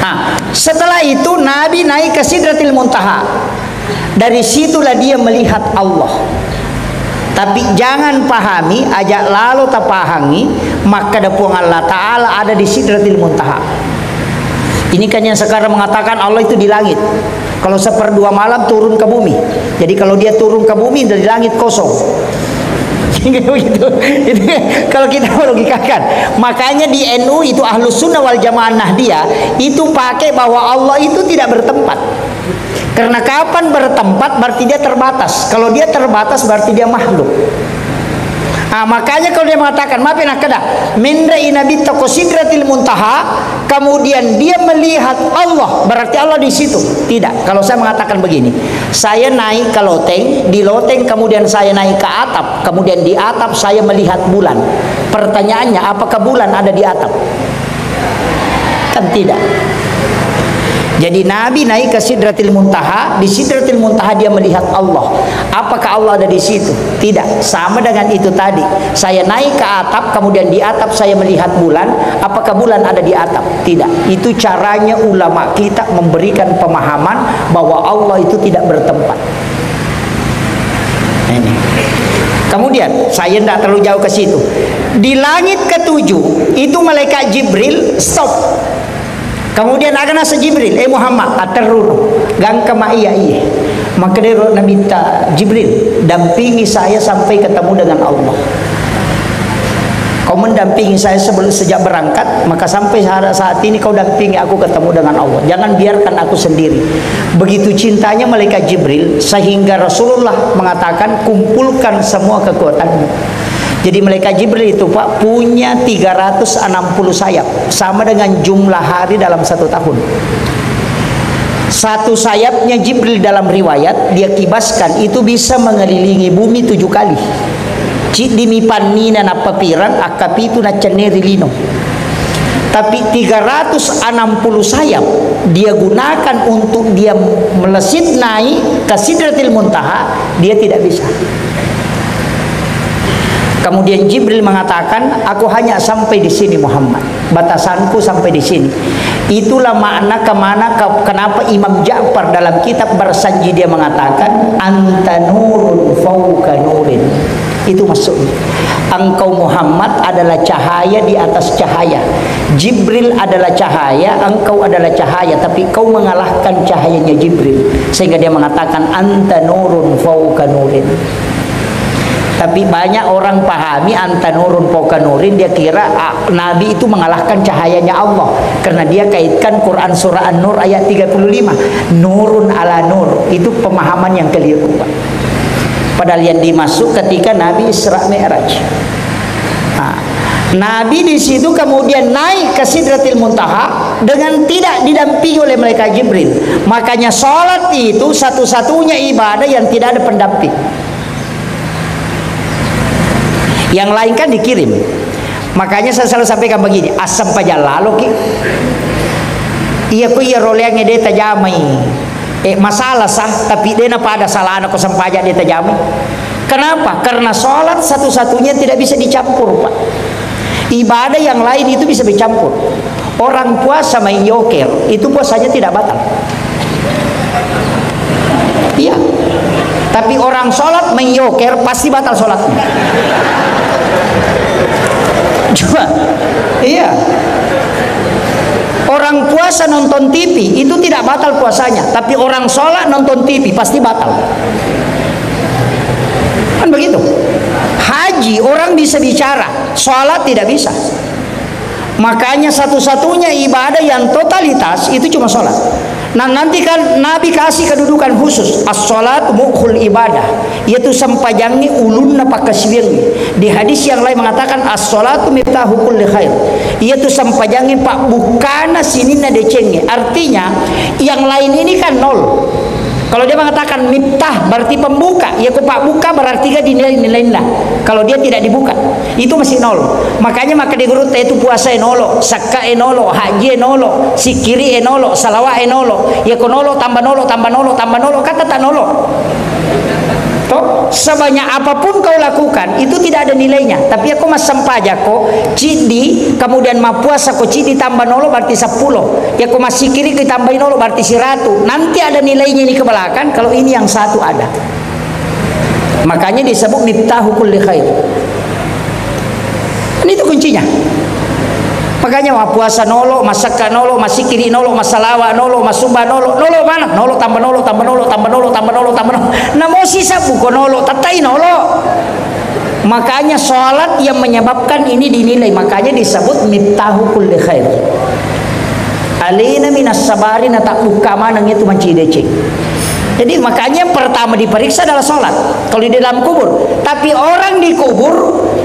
Ah, setelah itu Nabi naik ke Sidratil Muntaha. Dari situlah dia melihat Allah. Tapi jangan pahami, aja lalo tapahangi, makkeda Puang Allah Ta'ala ada di Sidratil Muntaha. Ini kan yang sekarang mengatakan Allah itu di langit. Kalau seperdua malam turun ke bumi. Jadi kalau dia turun ke bumi, dari langit kosong. Begitu. Itu kalau kita melogikakan. Makanya di N U itu Ahlus Sunnah wal Jamaah Nahdiyah itu pakai bahwa Allah itu tidak bertempat. Karena kapan bertempat, berarti dia terbatas. Kalau dia terbatas, berarti dia makhluk. Ah, makanya kalau dia mengatakan, maaf ya, nakkeda, menre i Nabitta ko Sidratil Muntaha, kemudian dia melihat Allah, berarti Allah di situ. Tidak. Kalau saya mengatakan begini, saya naik ke loteng, di loteng kemudian saya naik ke atap, kemudian di atap saya melihat bulan. Pertanyaannya, apakah bulan ada di atap? Kan tidak. Jadi Nabi naik ke Sidratil Muntaha, di Sidratil Muntaha dia melihat Allah. Apakah Allah ada di situ? Tidak. Sama dengan itu tadi. Saya naik ke atap, kemudian di atap saya melihat bulan. Apakah bulan ada di atap? Tidak. Itu caranya ulama kita memberikan pemahaman bahwa Allah itu tidak bertempat. Ini. Kemudian, saya tidak terlalu jauh ke situ. Di langit ketujuh, itu malaikat Jibril stop. Kemudian aga nasa Jibril, "Eh Muhammad, aterruno, gangka ma iya iye." Maka dero Nabitta Jibril, "Dampingi saya sampai ketemu dengan Allah. Kau mendampingi saya sebelum, sejak berangkat, maka sampai saat, saat ini kau dampingi aku ketemu dengan Allah. Jangan biarkan aku sendiri." Begitu cintanya malaikat Jibril, sehingga Rasulullah mengatakan, "Kumpulkan semua kekuatanmu." Jadi malaikat Jibril itu, Pak, punya tiga ratus enam puluh sayap, sama dengan jumlah hari dalam satu tahun. Satu sayapnya Jibril dalam riwayat, dia kibaskan, itu bisa mengelilingi bumi tujuh kali. Ciddi mi pannina nappapirang, akkapitu naccenneri lino. Tapi tiga ratus enam puluh sayap dia gunakan untuk dia melesit naik ke Sidratil Muntaha, dia tidak bisa. Kemudian Jibril mengatakan, "Aku hanya sampai di sini, Muhammad. Batasanku sampai di sini." Itulah makna kemana, ke-, kenapa Imam Ja'far dalam kitab Barsanji dia mengatakan, "Anta nurun fauqa nurin." Itu maksudnya. Engkau Muhammad adalah cahaya di atas cahaya. Jibril adalah cahaya, engkau adalah cahaya, tapi kau mengalahkan cahayanya Jibril. Sehingga dia mengatakan, "Anta nurun fauqa nurin." Tapi banyak orang pahami, "Anta nurun fauqa nurin", dia kira, ah, Nabi itu mengalahkan cahayanya Allah. Karena dia kaitkan Quran surah An-Nur ayat tiga puluh lima. "Nurun ala nur." Itu pemahaman yang keliru, Pak. Padahal yang dimaksud ketika Nabi Isra Mi'raj. Nah, Nabi di situ kemudian naik ke Sidratil Muntaha dengan tidak didampingi oleh malaikat Jibril. Makanya sholat itu satu-satunya ibadah yang tidak ada pendamping. Yang lain kan dikirim. Makanya saya selalu sampaikan begini, "Assempajang laloki." Iya, ku iya roleangnge de tajamai. Eh, masalah sah, tapi de napada salahna ko sempajang de tajamai. Kenapa? Karena sholat satu-satunya tidak bisa dicampur, Pak. Ibadah yang lain itu bisa dicampur. Orang puasa main yoker, itu puasanya tidak batal. Iya. Tapi orang sholat main yoker, pasti batal sholatnya. Coba. Iya. Orang puasa nonton T V, itu tidak batal puasanya. Tapi orang sholat nonton T V, pasti batal. Kan begitu. Haji, orang bisa bicara, sholat tidak bisa. Makanya satu-satunya ibadah yang totalitas itu cuma sholat. Nah, nanti kan Nabi kasih kedudukan khusus, "As-sholatu mukhul ibadah", yaitu sempajangnge ulunna pakkasiwiangnge. Di hadis yang lain mengatakan, "As-sholatu miftahu kulli khair", yaitu sempajangnge pabbukkana sininna decengnge. Artinya, yang lain ini kan nol. Kalau dia mengatakan miftah, berarti pembuka. Ya, ku pabbuka berarti ga dinilai-nilainna. Kalau dia tidak dibuka, itu masih nol. Makanya maka di guru itu puasa e nolo, sakka e nolo, haji e nolo, sikiri e nolo, salawa e nolo. Ya, ko nolo tambah nolo, tambah nolo, tambah nolo, kata tak nolo. Toh, sebanyak apapun kau lakukan, itu tidak ada nilainya. Tapi aku massempajako, ciddi, kemudian mappuasa ko ciddi tambah nolo, berarti sepuluh. Ya, ko massikiri ko tambahi nolo, berarti siratu. Nanti ada nilainya ini ke belakang, kalau ini yang satu ada. Makanya disebut miftahu kulli khair. Ini itu kuncinya. Makanya mappuasa nolo, massakka nolo, massikiri nolo, massalawa nolo, massumba nolo, nolo mana? Nolo tambah nolo, tambah nolo, tambah nolo, tambah nolo, tambah nolo. Namo sisa buko nolo, tattai nolo. Makanya sholat yang menyebabkan ini dinilai, makanya disebut miftahu kulli khair. Alena minas sabari, na tak buka maneng itu manci deceng. Jadi makanya yang pertama diperiksa adalah sholat kalau di dalam kubur. Tapi orang dikubur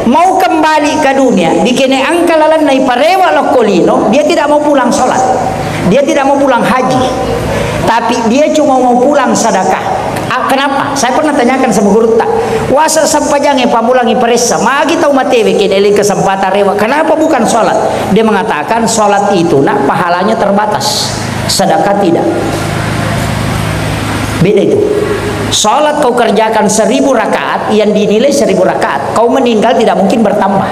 mau kembali ke dunia, dikene angka lalenna iparewa lokko lino, dia tidak mau pulang sholat, dia tidak mau pulang haji, tapi dia cuma mau pulang sedekah. Ah, kenapa? Saya pernah tanyakan sama gurutta, wasa sempajange pamulangi paressa, magi tau matewe kene le kesempatan rewa, kenapa bukan sholat? Dia mengatakan sholat itu nak pahalanya terbatas. Sedekah tidak. Beda itu. Sholat kau kerjakan seribu rakaat, yang dinilai seribu rakaat. Kau meninggal tidak mungkin bertambah.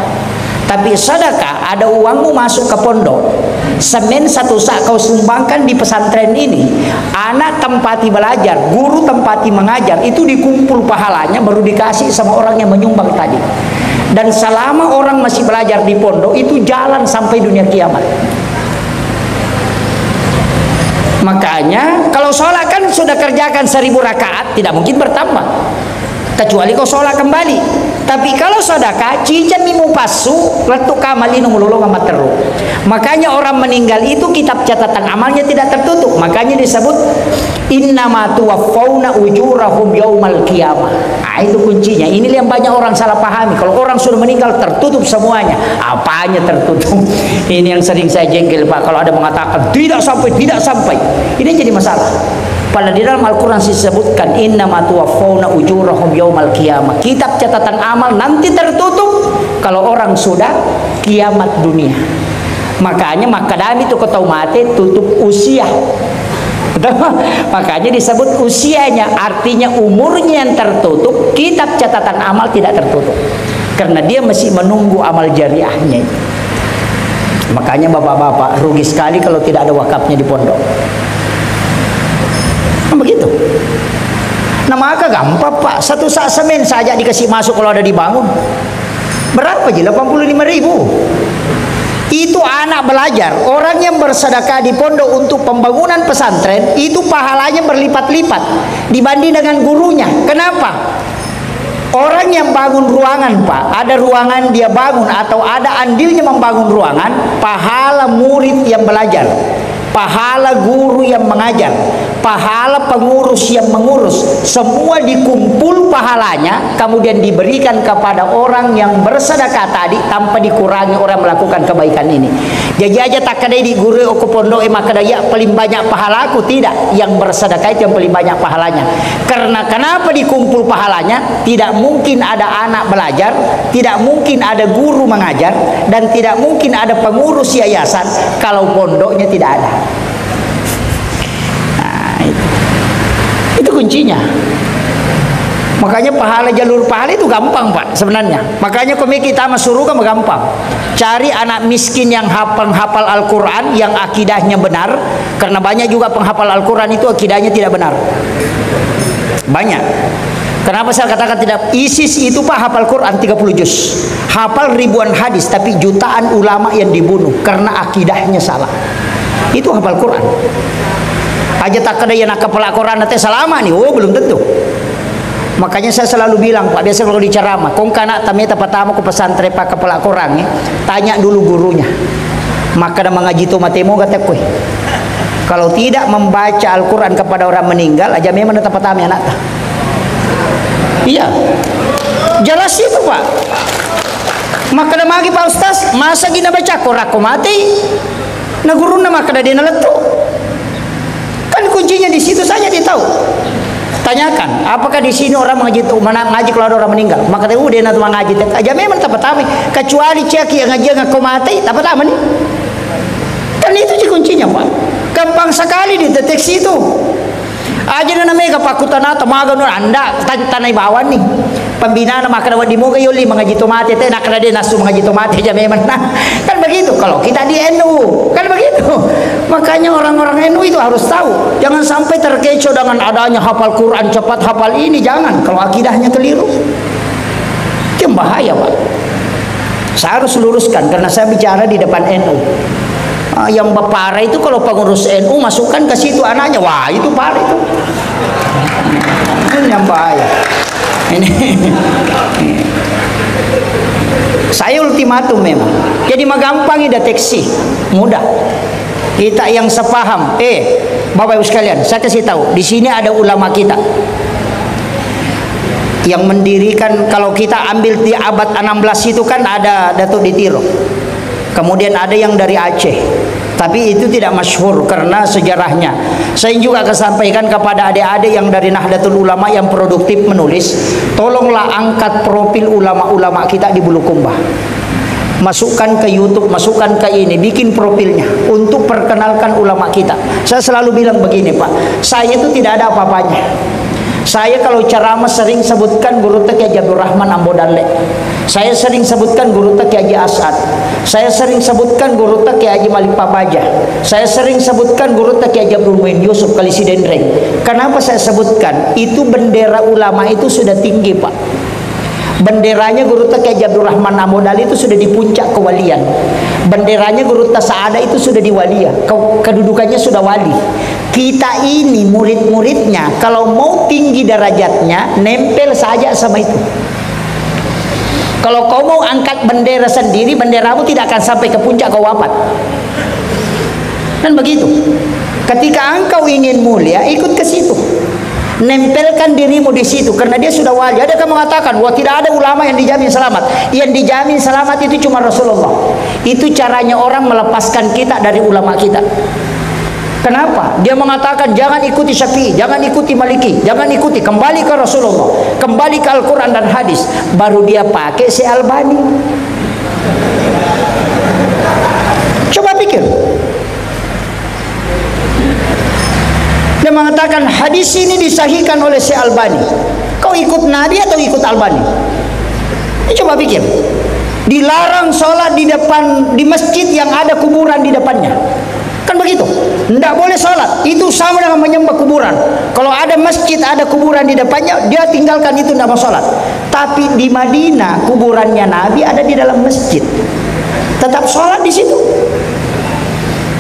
Tapi sedekah, ada uangmu masuk ke pondok, semen satu sak kau sumbangkan di pesantren ini, anak tempati belajar, guru tempati mengajar, itu dikumpul pahalanya baru dikasih sama orang yang menyumbang tadi. Dan selama orang masih belajar di pondok, itu jalan sampai dunia kiamat. Makanya, kalau sholat kan sudah kerjakan seribu rakaat, tidak mungkin bertambah. Kecuali kau sholat kembali. Tapi kalau sedekah, cicami mupassu, lettu ka malino mulolong amaterru. Makanya orang meninggal itu kitab catatan amalnya tidak tertutup. Makanya disebut, "Innama tuwaffauna ujurahum yaumal qiyamah." Ah, itu kuncinya. Ini yang banyak orang salah pahami. Kalau orang sudah meninggal, tertutup semuanya. Apanya tertutup? Ini yang sering saya jengkel, Pak. Kalau ada mengatakan, "Tidak sampai, tidak sampai." Ini jadi masalah. Padahal di dalam Al-Quran disebutkan, "Innama tuwaffauna ujurahum yaumal qiyamah." Kitab catatan amal nanti tertutup kalau orang sudah kiamat dunia. Makanya makkadami tu ko tau mate tutup usia. Betul? Makanya disebut usianya, artinya umurnya yang tertutup, kitab catatan amal tidak tertutup. Karena dia masih menunggu amal jariahnya itu. Makanya bapak-bapak, rugi sekali kalau tidak ada wakafnya di pondok. Kan begitu. Nah, maka gampang, Pak. Satu sak semen saja dikasih masuk kalau ada dibangun. Berapa ji? Delapan puluh lima ribu. Itu anak belajar, orang yang bersedekah di pondok untuk pembangunan pesantren, itu pahalanya berlipat-lipat dibanding dengan gurunya. Kenapa? Orang yang bangun ruangan, Pak, ada ruangan dia bangun atau ada andilnya membangun ruangan, pahala murid yang belajar, pahala guru yang mengajar, pahala pengurus yang mengurus, semua dikumpul pahalanya, kemudian diberikan kepada orang yang bersedekah tadi tanpa dikurangi orang melakukan kebaikan ini. Jadi aja takkadai di guru okko pondok e makkada, "Ya, paling banyak pahalaku." Tidak, yang bersedekah itu yang paling banyak pahalanya. Karena kenapa dikumpul pahalanya? Tidak mungkin ada anak belajar, tidak mungkin ada guru mengajar, dan tidak mungkin ada pengurus yayasan kalau pondoknya tidak ada. Nah, itu. Itu kuncinya. Makanya pahala, jalur pahala itu gampang, Pak, sebenarnya. Makanya komiki tama suruga mah gampang. Cari anak miskin yang hafal, hafal Al-Quran, yang akidahnya benar, karena banyak juga penghafal Al-Quran itu akidahnya tidak benar. Banyak. Kenapa saya katakan tidak? ISIS itu, Pak, hafal Quran tiga puluh juz. Hafal ribuan hadis, tapi jutaan ulama yang dibunuh karena akidahnya salah. Itu hafal Quran. Aja takkada iya nakkapala Quran nate salama ni, oh, belum tentu. Makanya saya selalu bilang, Pak, biasa kalau di ceramah, kong kana tameta patama ku pesantren pakkapala Quran, eh, tanya dulu gurunya. Makkada mangaji to mate moga tekkoi. Kalau tidak membaca Al-Quran kepada orang meninggal, aja memang tapatama anakta. Iya. Jelas itu, Pak. Makkada magi, Pak Ustaz, masa gina baca Quran ko mati? Na gurunna makkada dena lettu. Kan kuncinya di situ saja dia tahu. Tanyakan, apakah di sini orang mengaji tu, mana ngaji kalau ada orang meninggal? Maka tahu dia nanti mengaji. Aja memang tak pertama, kecuali cek yang ngaji yang kau mati, tak pertama nih. Kan itu sih kuncinya, Pak. Gampang sekali dideteksi itu. Aja na mega pakutana tamaga no anda tan-, tanai bawang nih. Pembinana maka dapat di moga yoli mengaji tomate teh nak dia nasu mengaji tomate aja memang nah. Kan begitu kalau kita di N U. Kan begitu. Makanya orang-orang N U itu harus tahu. Jangan sampai terkecoh dengan adanya hafal Quran cepat, hafal ini, jangan kalau akidahnya keliru. Itu yang bahaya, Pak. Saya harus luruskan karena saya bicara di depan N U. Ah, yang parah itu kalau pengurus N U masukkan ke situ anaknya, wah itu parah itu. Itu yang bahaya. Ini saya ultimatum memang. Jadi magampang deteksi, mudah. Kita yang sepaham, eh, Bapak Ibu sekalian, saya kasih tahu, di sini ada ulama kita yang mendirikan, kalau kita ambil di abad enam belas itu kan ada Datuk di Tiro. Kemudian ada yang dari Aceh. Tapi itu tidak masyhur karena sejarahnya. Saya juga akan sampaikan kepada adik-adik yang dari Nahdlatul Ulama yang produktif menulis, tolonglah angkat profil ulama-ulama kita di Bulukumba. Masukkan ke YouTube, masukkan ke ini, bikin profilnya untuk perkenalkan ulama kita. Saya selalu bilang begini, Pak, saya itu tidak ada apa-apanya. Saya kalau ceramah sering sebutkan Gurutta Kiai Haji Abdurrahman Ambo Dalle. Saya sering sebutkan Gurutta Kiai Haji As'ad. Saya sering sebutkan Gurutta Kiai Haji Malik Pabaja. Saya sering sebutkan Gurutta Kiai Haji Abdul Muin Yusuf Kalisi Denreng. Kenapa saya sebutkan? Itu bendera ulama itu sudah tinggi, Pak. Benderanya Gurutta Kiai Haji Abdurrahman Ambo Dalle itu sudah di puncak kewalian. Benderanya Gurutta Saada itu sudah di walia. Ke-, kedudukannya sudah wali. Kita ini murid-muridnya, kalau mau tinggi derajatnya, nempel saja sama itu. Kalau kau mau angkat bendera sendiri, benderamu tidak akan sampai ke puncak kau wafat. Kan begitu. Ketika engkau ingin mulia, ikut ke situ. Nempelkan dirimu di situ, karena dia sudah wali. Ada yang mengatakan, "Wah, tidak ada ulama yang dijamin selamat." Yang dijamin selamat itu cuma Rasulullah. Itu caranya orang melepaskan kita dari ulama kita. Kenapa? Dia mengatakan, "Jangan ikuti Syafi'i, jangan ikuti Maliki, jangan ikuti, kembali ke Rasulullah, kembali ke Al-Quran dan hadis." Baru dia pakai si Albani. Coba pikir. Dia mengatakan, "Hadis ini disahihkan oleh si Albani." Kau ikut Nabi atau ikut Albani? Ini coba pikir. Dilarang sholat di depan, di masjid yang ada kuburan di depannya. Kan begitu? Ndak boleh sholat. Itu sama dengan menyembah kuburan. Kalau ada masjid, ada kuburan di depannya, dia tinggalkan itu, ndak mau sholat. Tapi di Madinah, kuburannya Nabi ada di dalam masjid. Tetap sholat di situ.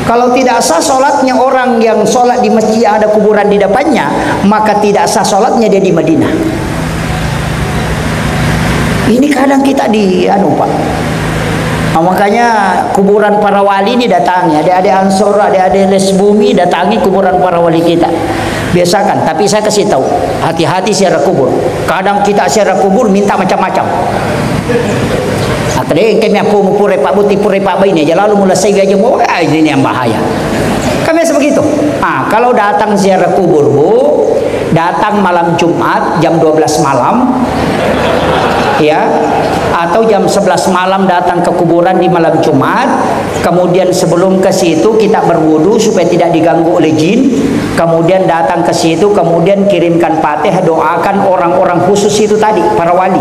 Kalau tidak sah sholatnya orang yang sholat di masjid yang ada kuburan di depannya, maka tidak sah sholatnya dia di Madinah. Ini kadang kita di anu, Pak. Nah, makanya kuburan para wali ini datangi, adik-adik Ansor, adik-adik les bumi, datangi kuburan para wali kita. Biasakan, tapi saya kasih tahu, hati-hati ziarah kubur. Kadang kita ziarah kubur minta macam-macam. Nah, tadi kami apa mau pura Pak Buti, pura Pak Baini aja, lalu mulai saya aja mau, ah, ini yang bahaya. Kan biasa begitu. Ah, kalau datang ziarah kubur, Bu, datang malam Jumat jam dua belas malam, ya, atau jam sebelas malam datang ke kuburan di malam Jumat. Kemudian sebelum ke situ kita berwudu supaya tidak diganggu oleh jin. Kemudian datang ke situ, kemudian kirimkan Fatihah, doakan orang-orang khusus itu tadi, para wali.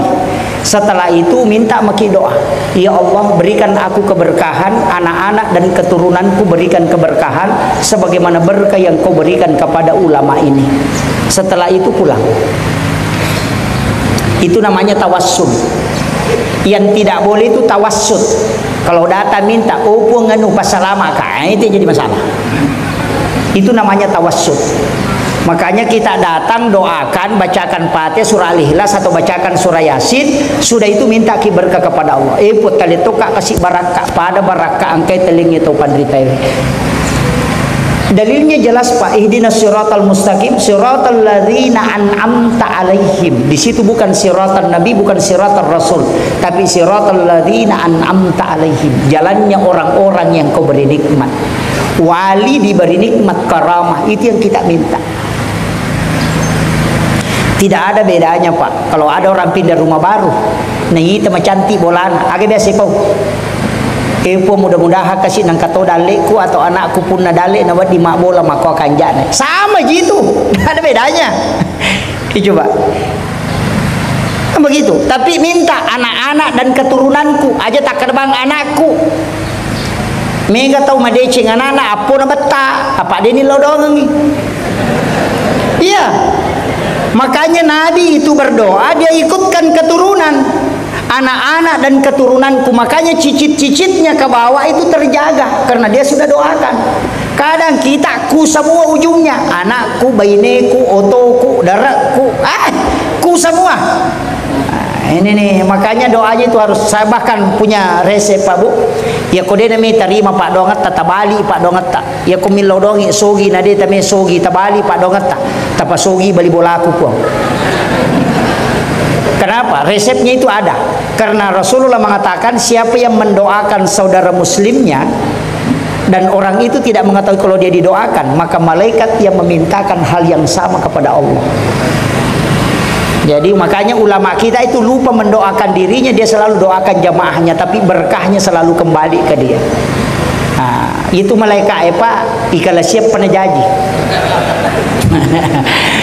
Setelah itu minta maki doa, "Ya Allah, berikan aku keberkahan, anak-anak dan keturunanku berikan keberkahan sebagaimana berkah yang kau berikan kepada ulama ini." Setelah itu pulang. Itu namanya tawassul. Yang tidak boleh itu tawassut. Kalau datang minta, "Oh, Puang, anu, passalama ka," itu jadi masalah. Itu namanya tawassul. Makanya kita datang, doakan, bacakan Fatihah, surah Al-Ikhlas, atau bacakan surah Yasin, sudah itu minta ki berkah kepada Allah. Eh, Puang, tali toka kasih barakka, pada barakka angkai telingi tau panrita ini. Dalilnya jelas, Pak. Ihdinas siratal mustaqim, siratal ladzina an'amta alaihim. Di situ bukan siratal Nabi, bukan siratal Rasul, tapi siratal ladzina an'amta alaihim. Jalannya orang-orang yang kau beri nikmat. Wali diberi nikmat, karamah, itu yang kita minta. Tidak ada bedanya, Pak. Kalau ada orang pindah rumah baru, naita macantik bolana, aga biasa pau? Eh, Puang, mudah-mudahan kasi nangka to dalle'ku atau anakku punna dalle' na wedding mabbola makko kanjana. Sama ji itu. Tidak ada bedanya. Eh, coba. Kan begitu. Tapi minta anak-anak dan keturunanku, aja takkerbang anakku. Mega tau madeceng anakna, appona betta, apa deni lodongengi. Iya. Makanya Nabi itu berdoa, dia ikutkan keturunan. Anak-anak dan keturunanku. Makanya cicit-cicitnya ke bawah itu terjaga karena dia sudah doakan. Kadang kita ku semua ujungnya, anakku, baineku, otoku, darekku, ah, ku semua. Nah, ini nih, makanya doanya itu harus, saya bahkan punya resep, Pak, Bu. Ya, ko dena mi tarima, Pak, doangetta, tabali, Pak, doangetta. Ya, ko millau doangi sogi, na de tame sogi, tabali, Pak, doangetta. Tapasogi bali bolaku, Puang. Kenapa? Resepnya itu ada. Karena Rasulullah mengatakan, siapa yang mendoakan saudara muslimnya, dan orang itu tidak mengetahui kalau dia didoakan, maka malaikat yang memintakan hal yang sama kepada Allah. Jadi, makanya ulama kita itu lupa mendoakan dirinya, dia selalu doakan jamaahnya, tapi berkahnya selalu kembali ke dia. Nah, itu malaikat, eh, Pak, ikala siap pernah jaji.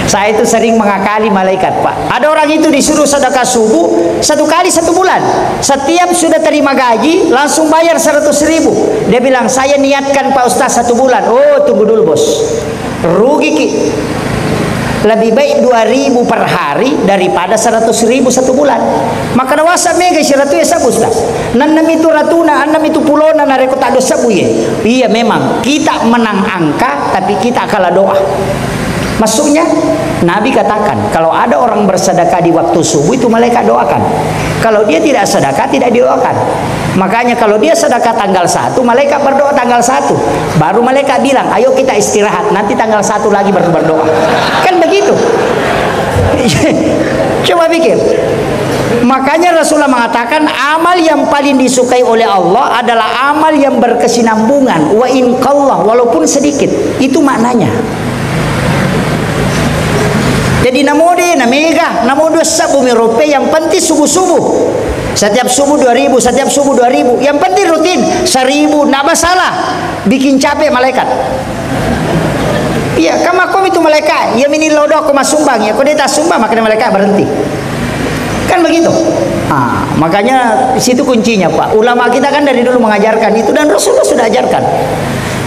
Saya itu sering mengakali malaikat, Pak. Ada orang itu disuruh sedekah subuh satu kali satu bulan. Setiap sudah terima gaji, langsung bayar seratus ribu. Dia bilang, "Saya niatkan, Pak Ustaz, satu bulan." Oh, tunggu dulu, Bos. Rugi ki. Lebih baik dua ribu per hari daripada seratus ribu satu bulan. Maka nawasa mega seratus ya, sabu, Ustaz. Nannam itu ratuna, annam itu pulona, nareko tak dosa buye. Iya, memang. Kita menang angka, tapi kita kalah doa. Maksudnya, Nabi katakan, kalau ada orang bersedekah di waktu subuh, itu malaikat doakan. Kalau dia tidak sedekah, tidak didoakan. Makanya, kalau dia sedekah tanggal satu, malaikat berdoa tanggal satu. Baru malaikat bilang, "Ayo kita istirahat, nanti tanggal satu lagi baru berdoa." Kan begitu. Coba pikir. Makanya Rasulullah mengatakan, amal yang paling disukai oleh Allah adalah amal yang berkesinambungan, wa in qalla, walaupun sedikit. Itu maknanya. Jadi, namo de, na mega, namo dua sebbu mi rope, yang penting subuh-subuh. Setiap subuh dua ribu, setiap subuh dua ribu. Yang penting rutin, seribu, ndak masalah. Bikin capek malaikat. Iya, kan makko itu malaikat. Iya, mini lodo ko masumbang, ya, ko de tasumbang, makanya malaikat berhenti. Kan begitu. Ah, makanya situ kuncinya, Pak. Ulama kita kan dari dulu mengajarkan itu dan Rasulullah sudah ajarkan.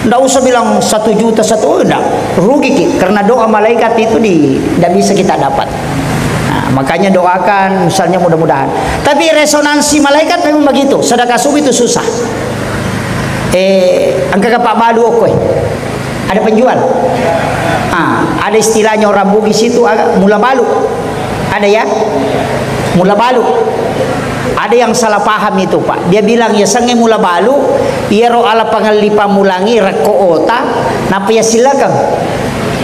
Ndak usah bilang satu juta, satu, oh, ndak. Rugi ki, karena doa malaikat itu di, ndak bisa kita dapat. Nah, makanya doakan, misalnya, mudah-mudahan. Tapi resonansi malaikat memang begitu. Sedekah subuh itu susah. Eh, engka ka pabbalu okko e. Ada penjual. Ah, ada istilahnya orang Bugis itu, aga, mula balu. Ada ya? Mula balu. Ada yang salah paham itu, Pak. Dia bilang, ya, sengnge mula balu, iyaro ala pangelli pammulangi rekko ota, napa ya silakan.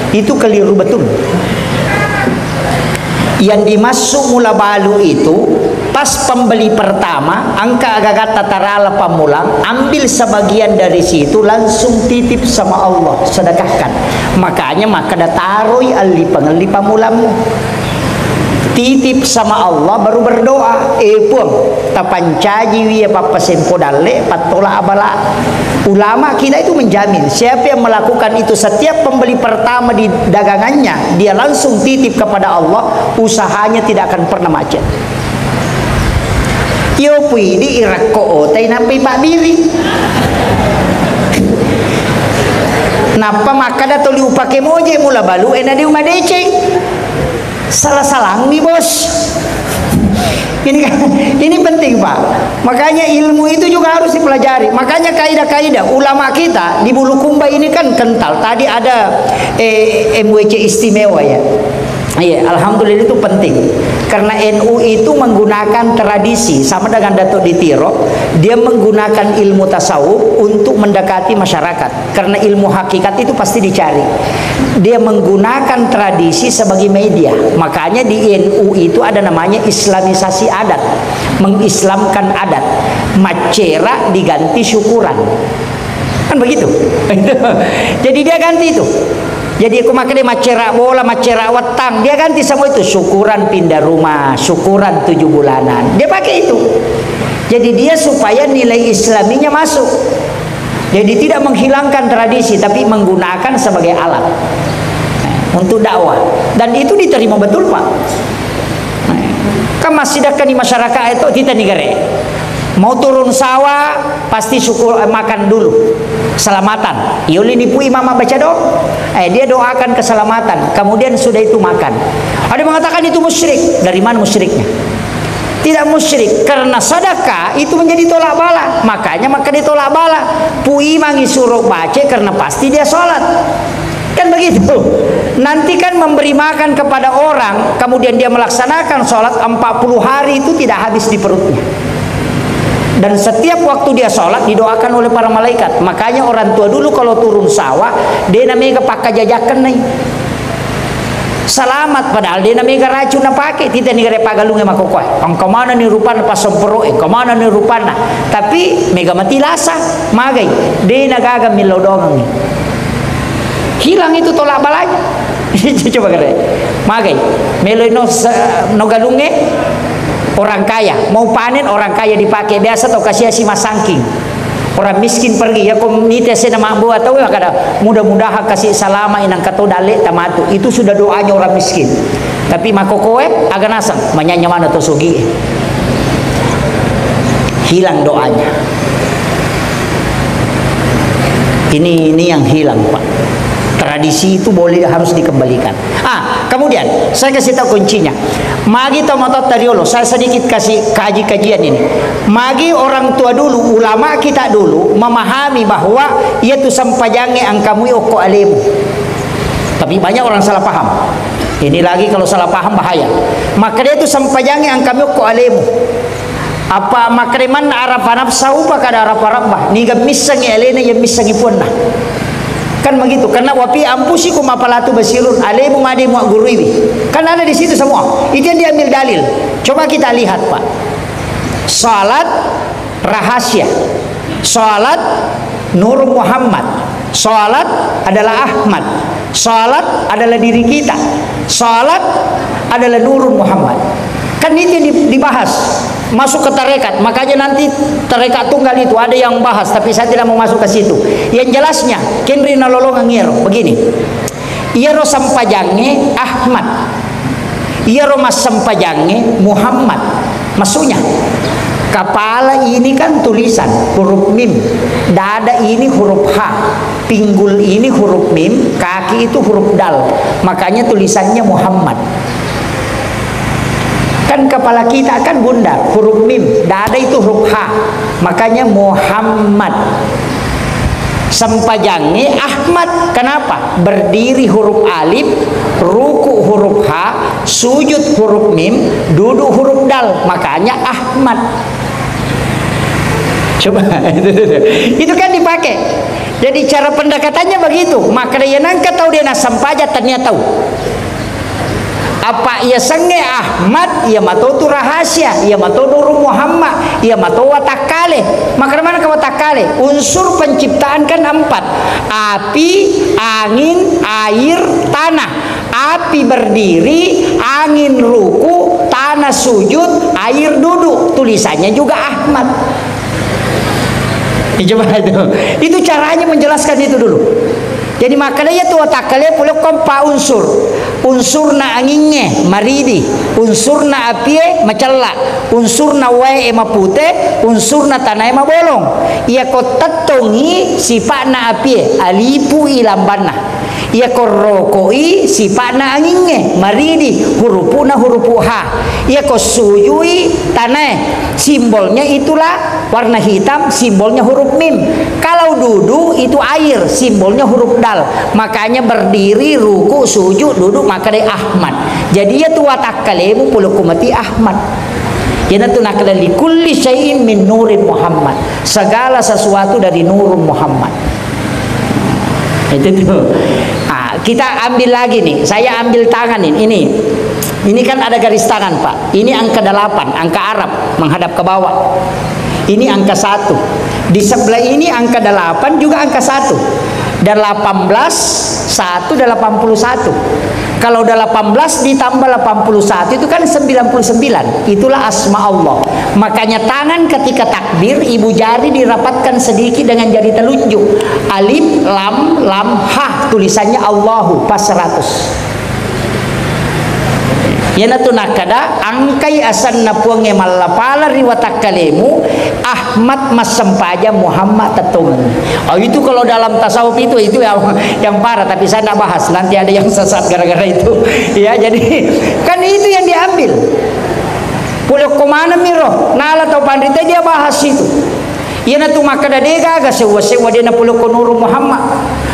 Itu keliru betul. Yang dimaksud mula balu itu, pas pembeli pertama, engka agagatta tarala pammulang, ambil sebagian dari situ, langsung titip sama Allah, sedekahkan. Makanya makkeda taroi alli pangelli pammulammu. Titip sama Allah, baru berdoa, "Eh, Puang, tapancaji wi ya pappasempo dalle, pattola abala." Ulama kita itu menjamin, siapa yang melakukan itu setiap pembeli pertama di dagangannya, dia langsung titip kepada Allah, usahanya tidak akan pernah macet. Iyo pui di irakko otai nappai pabbiri. Nappa makkada toli upake moje mula balu e na di umadeceng. Salah-salangni, Bos. Ini kan, ini penting, Pak. Makanya ilmu itu juga harus dipelajari. Makanya kaidah-kaidah ulama kita di Bulukumba ini kan kental. Tadi ada, eh, M W C istimewa, ya. Iya, alhamdulillah itu penting. Karena N U itu menggunakan tradisi, sama dengan Datuk Ditiro, dia menggunakan ilmu tasawuf untuk mendekati masyarakat. Karena ilmu hakikat itu pasti dicari. Dia menggunakan tradisi sebagai media. Makanya di N U itu ada namanya islamisasi adat, mengislamkan adat. Macera diganti syukuran. Kan begitu? Jadi dia ganti itu. Jadi, aku makkeda maccera bola, maccera wettang, dia ganti semua itu, syukuran pindah rumah, syukuran tujuh bulanan. Dia pakai itu. Jadi, dia supaya nilai Islaminya masuk. Jadi, tidak menghilangkan tradisi, tapi menggunakan sebagai alat untuk dakwah. Dan itu diterima betul, Pak. Kan masih dekat di masyarakat itu, kita negara. Mau turun sawah, pasti syukur, eh, makan dulu. Selamatan. Yoli nipu imam baca doa. Eh, dia doakan keselamatan. Kemudian sudah itu makan. Ada mengatakan itu musyrik. Dari mana musyriknya? Tidak musyrik. Karena sedekah itu menjadi tolak bala. Makanya maka ditolak bala. Pu imang isuro baca karena pasti dia sholat. Kan begitu. Nanti kan memberi makan kepada orang, kemudian dia melaksanakan sholat empat puluh hari itu tidak habis di perutnya. Dan setiap waktu dia sholat didoakan oleh para malaikat. Makanya orang tua dulu kalau turun sawah, dia namanya pakkajajakan nih. Selamat, padahal dia namanya racun na pakai, tidak nih gare pagalungnya makokoe. Engka mana nih rupanna pasempero, engka mana nih rupanna. Tapi mega mati lasa, magai. Dia nagaga millau doangi. Hilang itu tolak balanya. Coba kere. Magai. Meloi no se-, no galungnge orang kaya. Mau panen orang kaya dipakai. Biasa tau kasiasi masangking. Orang miskin pergi. Ya ko nite sena mabbu atau ya kada mudah-mudahan kasih salama inang kato dale tamatu. Itu sudah doanya orang miskin. Tapi makokoe aga nasang manyanya mana to sugi. Hilang doanya. Ini, ini yang hilang, Pak. Tradisi itu boleh, harus dikembalikan. Ah, kemudian saya kasih tahu kuncinya. Magi tomatoatta riolo, saya sedikit kasih kaji-kajian ini. Magi orang tua dulu, ulama kita dulu memahami bahwa iya tu sempajangnge angkamui okko alemu. Tapi banyak orang salah paham. Ini lagi kalau salah paham bahaya. Maka dia tu sempajangnge angkami okko alemu. Apa makreman arafa nafsa upa kada arafa rabbah. Niga missengi alena, iya missengi puanna. Kan begitu, karena wapi ampusiku mapalatu basirun, alemu made muagguruiwi. Kan ada di situ semua. Itu yang diambil dalil. Coba kita lihat, Pak. Salat rahasia. Salat Nur Muhammad. Salat adalah Ahmad. Salat adalah diri kita. Salat adalah Nurun Muhammad. Kan itu yang di-, dibahas. Masuk ke tarekat. Makanya nanti tarekat tunggal itu ada yang bahas, tapi saya tidak mau masuk ke situ. Yang jelasnya, kenri nalolongang iyaro. Begini. Iyaro sempajangnge Ahmad. Iyaro massempajangnge Muhammad. Maksudnya, kepala ini kan tulisan huruf mim, dada ini huruf ha, pinggul ini huruf mim, kaki itu huruf dal. Makanya tulisannya Muhammad. Kan kepala kita kan bundar, huruf mim, dada itu huruf ha. Makanya Muhammad. Sempajangnge Ahmad. Kenapa? Berdiri huruf alif, ruku huruf ha, sujud huruf mim, duduk huruf dal. Makanya Ahmad. Coba, itu, itu, itu. Itu kan dipakai. Jadi cara pendekatannya begitu. Maka dia nangka tahu dia nasempajang, ternyata tahu. Apa iya sengnge Ahmad, iya mato tu rahasia, iya mato Nurul Muhammad, iya mato watakkale. Makkeda manengka watakkale? Unsur penciptaan kan empat. Api, angin, air, tanah. Api berdiri, angin ruku, tanah sujud, air duduk. Tulisannya juga Ahmad. Ya, coba itu. Itu caranya menjelaskan itu dulu. Jadi, makanya iya tu watakkale pole ko empa unsur. Unsurna angingnge maridi, unsurna apie macella, unsurna wae mapute, unsurna tanae mabolong. Iya ko tettongi sipa'na apie, alipu i lambanna. Iya ko rokoi sipa'na angingnge maridi, hurupu'na hurupu ha. Iya ko sujui tanae, simbolnya itulah warna hitam, simbolnya huruf mim. Kalau duduk itu air, simbolnya huruf dal. Makanya berdiri, ruku, sujud, duduk, maka dia Ahmad. Jadi iya tu watakkalemu pole ko mati Ahmad. Iyanatu nakkeda likulli syai'in min nurin Muhammad. Segala sesuatu dari nurun Muhammad. Itu tuh. Ah, kita ambil lagi nih. Saya ambil tangan ini. Ini. Ini kan ada garis tangan, Pak. Ini angka delapan, angka Arab menghadap ke bawah. Ini angka satu. Di sebelah ini angka delapan juga angka satu. Delapan belas, satu delapan puluh satu. Kalau delapan belas ditambah delapan puluh satu itu kan sembilan puluh sembilan. Itulah asma Allah. Makanya tangan ketika takbir, ibu jari dirapatkan sedikit dengan jari telunjuk. Alif, lam, lam, ha, tulisannya Allahu, pas seratus. Iyanatu nakkeda, engkai asenna Puangnge mallapala ri watakkalemu, Ahmad massempajang, Muhammad tettongeng. Oh, itu kalau dalam tasawuf itu, itu yang, yang parah, tapi saya nggak bahas, nanti ada yang sesat gara-gara itu. Ya, jadi kan itu yang diambil. Pole okko maneng miro, nala tau panrita dia bahas itu. Iyanatu makkeda, degaga sewwa-sewwa de napole okko Nuru Muhammad.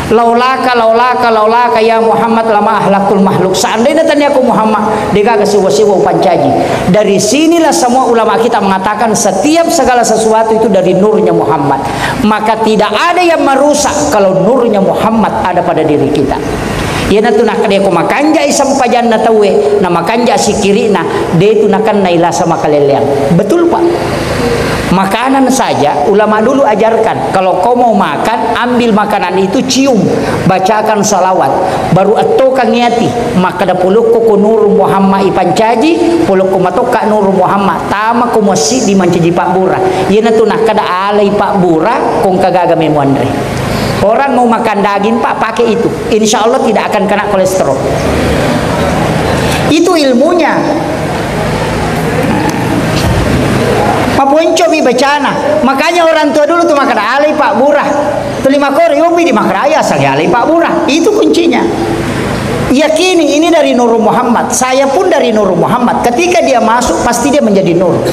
Laulaka, laulaka, laulaka ya Muhammad lama ahlakul makhluk. Seandainya tania ko Muhammad, degaga sewwa-sewwa upancaji. Dari sinilah semua ulama kita mengatakan setiap segala sesuatu itu dari nurnya Muhammad. Maka tidak ada yang merusak kalau nurnya Muhammad ada pada diri kita. Iyanatu nakkeda ko makanjai sempajanna tauwe, na makanja sikkiri'na, de tu nakennai lasa makaleleang. Betul, Pak? Makanan saja, ulama dulu ajarkan, kalau kau mau makan, ambil makanan itu, cium, bacakan salawat, baru ettokangngi ati, makkeda, polokko ko Nuru Muhammad ipancaji, polokko matokka Nuru Muhammad, tama ko masjid di mancaji pabbura. Iyanatu nakkeda alai pabbura, kongka gaga memuanre. Orang mau makan daging, Pak, pakai itu. Insya Allah tidak akan kena kolesterol. Itu ilmunya. Maponcomi bacana. Makanya orang tua dulu tuh makan alai pabbura. Tuli makore yopi di makraya asal alai pabbura. Itu kuncinya. Yakini ini dari Nurul Muhammad. Saya pun dari Nurul Muhammad. Ketika dia masuk, pasti dia menjadi nur.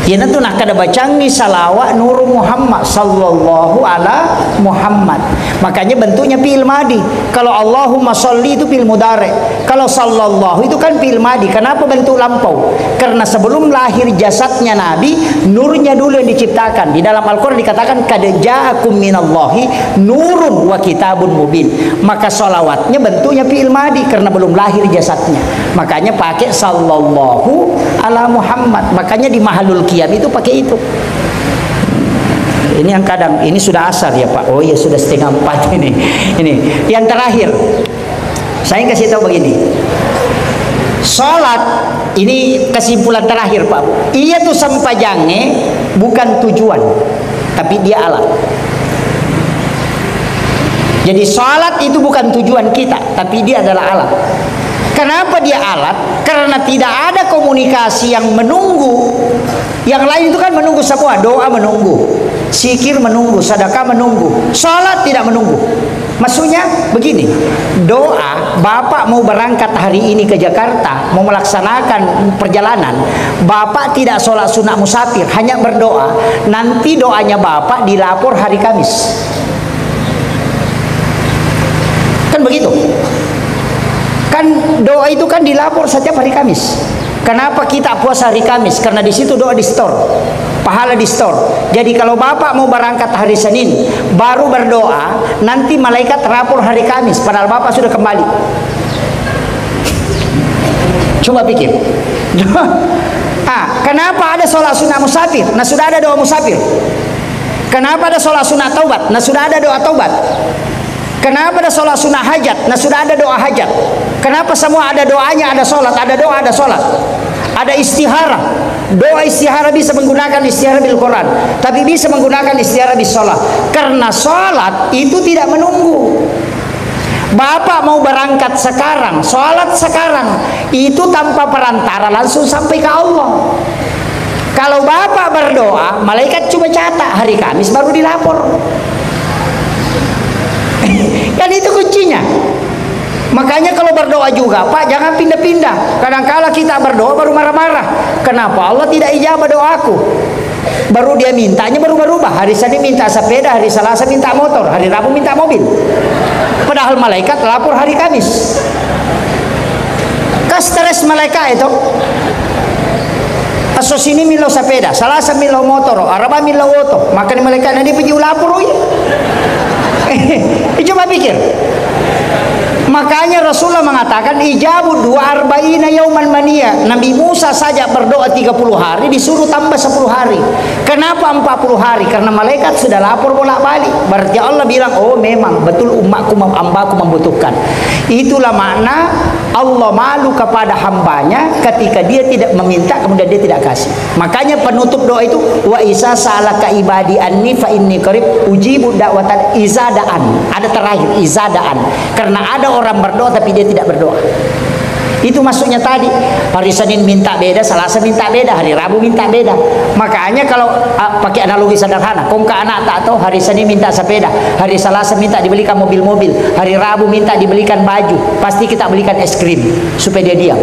Iyanatu nakkeda bacangngi salawat Nuru Muhammad sallallahu ala Muhammad. Makanya bentuknya fi'il madi. Kalau Allahumma sholli itu fi'il mudhari. Kalau sallallahu itu kan fi'il madi. Kenapa bentuk lampau? Karena sebelum lahir jasadnya Nabi, nurnya dulu yang diciptakan. Di dalam Al-Quran dikatakan, "Qad ja'akum minallahi nurun wa kitabun mubin." Maka salawatnya bentuknya fi'il madi karena belum lahir jasadnya. Makanya pakai sallallahu ala Muhammad. Makanya di mahalul qiyam itu pakai itu. Ini yang kadang, ini sudah asar ya, Pak. Oh iya, sudah setengah empat ini. Ini yang terakhir. Saya kasih tahu begini. Salat ini kesimpulan terakhir, Pak. Iya tuh sempajangnge bukan tujuan, tapi dia alat. Jadi salat itu bukan tujuan kita, tapi dia adalah alat. Kenapa dia alat? Karena tidak ada komunikasi yang menunggu. Yang lain itu kan menunggu semua, doa menunggu, zikir menunggu, sedekah menunggu, salat tidak menunggu. Maksudnya begini, doa, Bapak mau berangkat hari ini ke Jakarta, mau melaksanakan perjalanan, Bapak tidak sholat sunat musafir, hanya berdoa, nanti doanya Bapak dilapor hari Kamis. Kan begitu? Kan doa itu kan dilapor setiap hari Kamis. Kenapa kita puasa hari Kamis? Karena di situ doa di-store. Pahala di-store. Jadi kalau Bapak mau berangkat hari Senin, baru berdoa, nanti malaikat rapor hari Kamis, padahal Bapak sudah kembali. Coba pikir. Ah, kenapa ada sholat sunat musafir? Nah, sudah ada doa musafir. Kenapa ada sholat sunat taubat? Nah, sudah ada doa taubat. Kenapa ada sholat sunat hajat? Nah, sudah ada doa hajat. Kenapa semua ada doanya, ada sholat, ada doa, ada sholat? Ada istihara. Doa istihara bisa menggunakan istihara bil Quran, tapi bisa menggunakan istihara bis sholat. Karena sholat itu tidak menunggu. Bapak mau berangkat sekarang, sholat sekarang, itu tanpa perantara langsung sampai ke Allah. Kalau Bapak berdoa, malaikat cuma catat, hari Kamis baru dilapor. Kan itu kuncinya. Makanya kalau berdoa juga, Pak, jangan pindah-pindah. Kadangkala kita berdoa baru marah-marah. Kenapa Allah tidak ijabah doaku? Baru dia mintanya baru berubah. Hari Senin minta sepeda, hari Selasa minta motor, hari Rabu minta mobil. Padahal malaikat lapor hari Kamis. Kan stres malaikat itu. Esso Senin millau sepeda, Selasa millau motor, Araba millau oto. Makanya malaikat nanti pergi lapor, oh iya. Eh, coba pikir. Makanya Rasulullah mengatakan, "Ijabu dua arba'ina yauman mania." Nabi Musa saja berdoa tiga puluh hari, disuruh tambah sepuluh hari. Kenapa empat puluh hari? Karena malaikat sudah lapor bolak-balik. Berarti Allah bilang, "Oh, memang betul umatku mem-, hambaku membutuhkan." Itulah makna Allah malu kepada hambanya ketika dia tidak meminta, kemudian dia tidak kasih. Makanya penutup doa itu, "Wa iza sa'alaka ibadi anni fa inni qarib ujibu da'watan izadaan." Ada terakhir, izadaan. Karena ada orang berdoa tapi dia tidak berdoa. Itu maksudnya tadi, hari Senin minta beda, Selasa minta beda, hari Rabu minta beda. Makanya kalau, ah, pakai analogi sederhana, kongka anak tak tahu, hari Senin minta sepeda, hari Selasa minta dibelikan mobil-mobil, hari Rabu minta dibelikan baju, pasti kita belikan es krim supaya dia diam.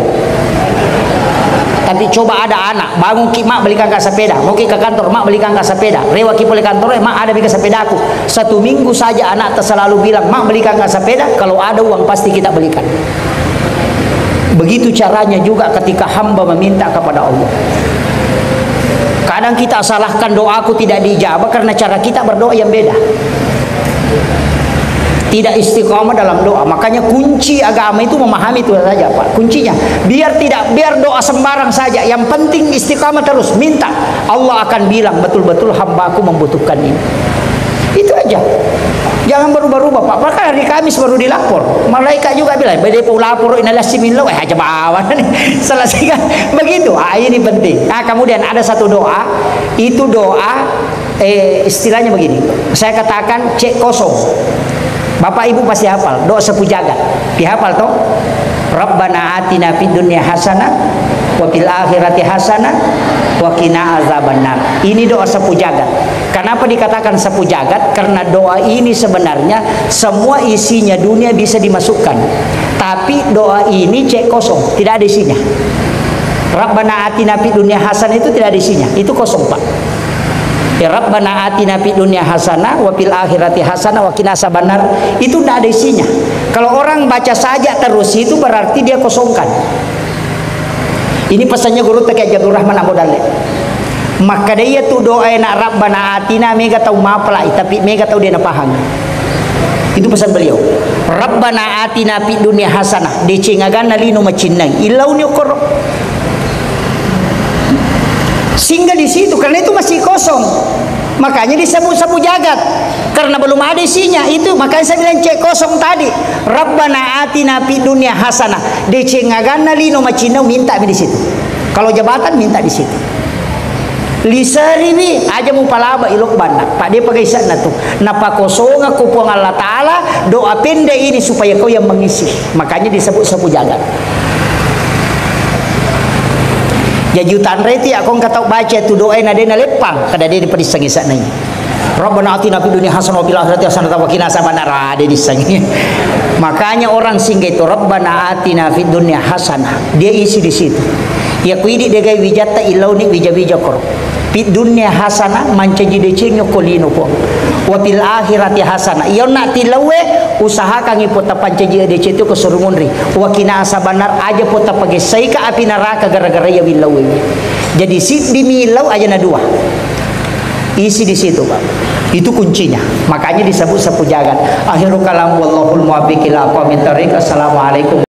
Tapi coba ada anak, bangun ki, "Mak, belikan ka sepeda." Mau ki ke kantor, "Mak, belikan ka sepeda." Rewa ki pole kantor, "Eh, Mak, ada bika sepedaku." Satu minggu saja anak tak selalu bilang, "Mak, belikan ka sepeda." Kalau ada uang, pasti kita belikan. Begitu caranya juga ketika hamba meminta kepada Allah. Kadang kita salahkan doaku tidak diijabah karena cara kita berdoa yang beda. Tidak istiqamah dalam doa. Makanya kunci agama itu memahami itu saja, Pak. Kuncinya, biar tidak, biar doa sembarang saja. Yang penting istiqamah terus, minta. Allah akan bilang, "Betul-betul hambaku membutuhkan ini." Itu aja. Jangan berubah-ubah, Pak. Bahkan hari Kamis baru dilapor. Malaikat juga bilang, "Bede pau lapor, inaliasi millau, eh, aja bawa nih." Selesaikan. Begitu. Ah, ini penting. Ah, kemudian ada satu doa. Itu doa, eh, istilahnya begini. Saya katakan cek kosong. Bapak Ibu pasti hafal. Doa sapu jagat. Dihafal toh? "Rabbana atina fid dunya hasanah wa fil akhirati hasanah wa qina azabannar." Ini doa sapu jagat. Kenapa dikatakan sapu jagat? Karena doa ini sebenarnya semua isinya dunia bisa dimasukkan. Tapi doa ini cek kosong, tidak ada isinya. "Rabbana atina fid dunya hasanah" itu tidak ada isinya. Itu kosong, Pak. Ya, "Rabbana atina fid dunya hasanah wa fil akhirati hasanah wa qina azabannar." Itu tidak ada isinya. Kalau orang baca saja terus itu berarti dia kosongkan. Ini pesannya Gurutta Kiai Haji Abdul Rahman Ambo Dalle. Makkeda iya tu doa ena Rabbana atina, mega tau mapalai, tapi mega tau de napahang. Itu pesan beliau. "Rabbana atina fid dunya hasanah." Deceng aganna lino macinnai. Illauni okkoro. Singgah di situ, karena itu masih kosong. Makanya disebut sapu jagat. Karena belum ada isinya. Itu makanya saya bilang cek kosong tadi. "Rabbana atina fid dunya hasanah." Deceng aganna lino macinnau, minta mi di situ. Kalau jabatan, minta di situ. Liseriwi, aja mupalaba ilok banna. Pak, de pagai isa'na tu. Napakosongako Puang Allah Ta'ala, doa pendek ini supaya kau yang mengisi. Makanya disebut sapu jagat. Jaji utanreti, akong katau baca tu doa na de naleppang, kada de dipadisseng isa'na. "Rabbana atina fid dunya hasanah wa fil akhirati hasanah wa qina azabannar." Ah, de dissengi. Makanya orang singga itu, "Rabbana atina fid dunya hasanah." Dia isi di situ. Ya, ku idi degai wijatta, illauni wija-wija koro. "Fid dunya hasanah", mancaji deceng ko lino ko. "Wa fil akhirati hasanah." Iya onna tilawe, usahakangi pota pancaji deceng tu ko surumunri. "Wa qina azabannar", aja pota pagessaika api neraka gara-gara iya willawe. Jadi siddi mi illau aja na dua. Isi di situ, Pak. Itu kuncinya. Makanya disebut sapu jagat. Akhirul kalam, wallahul muwaffiq ila aqwamit thariq. Assalamualaikum.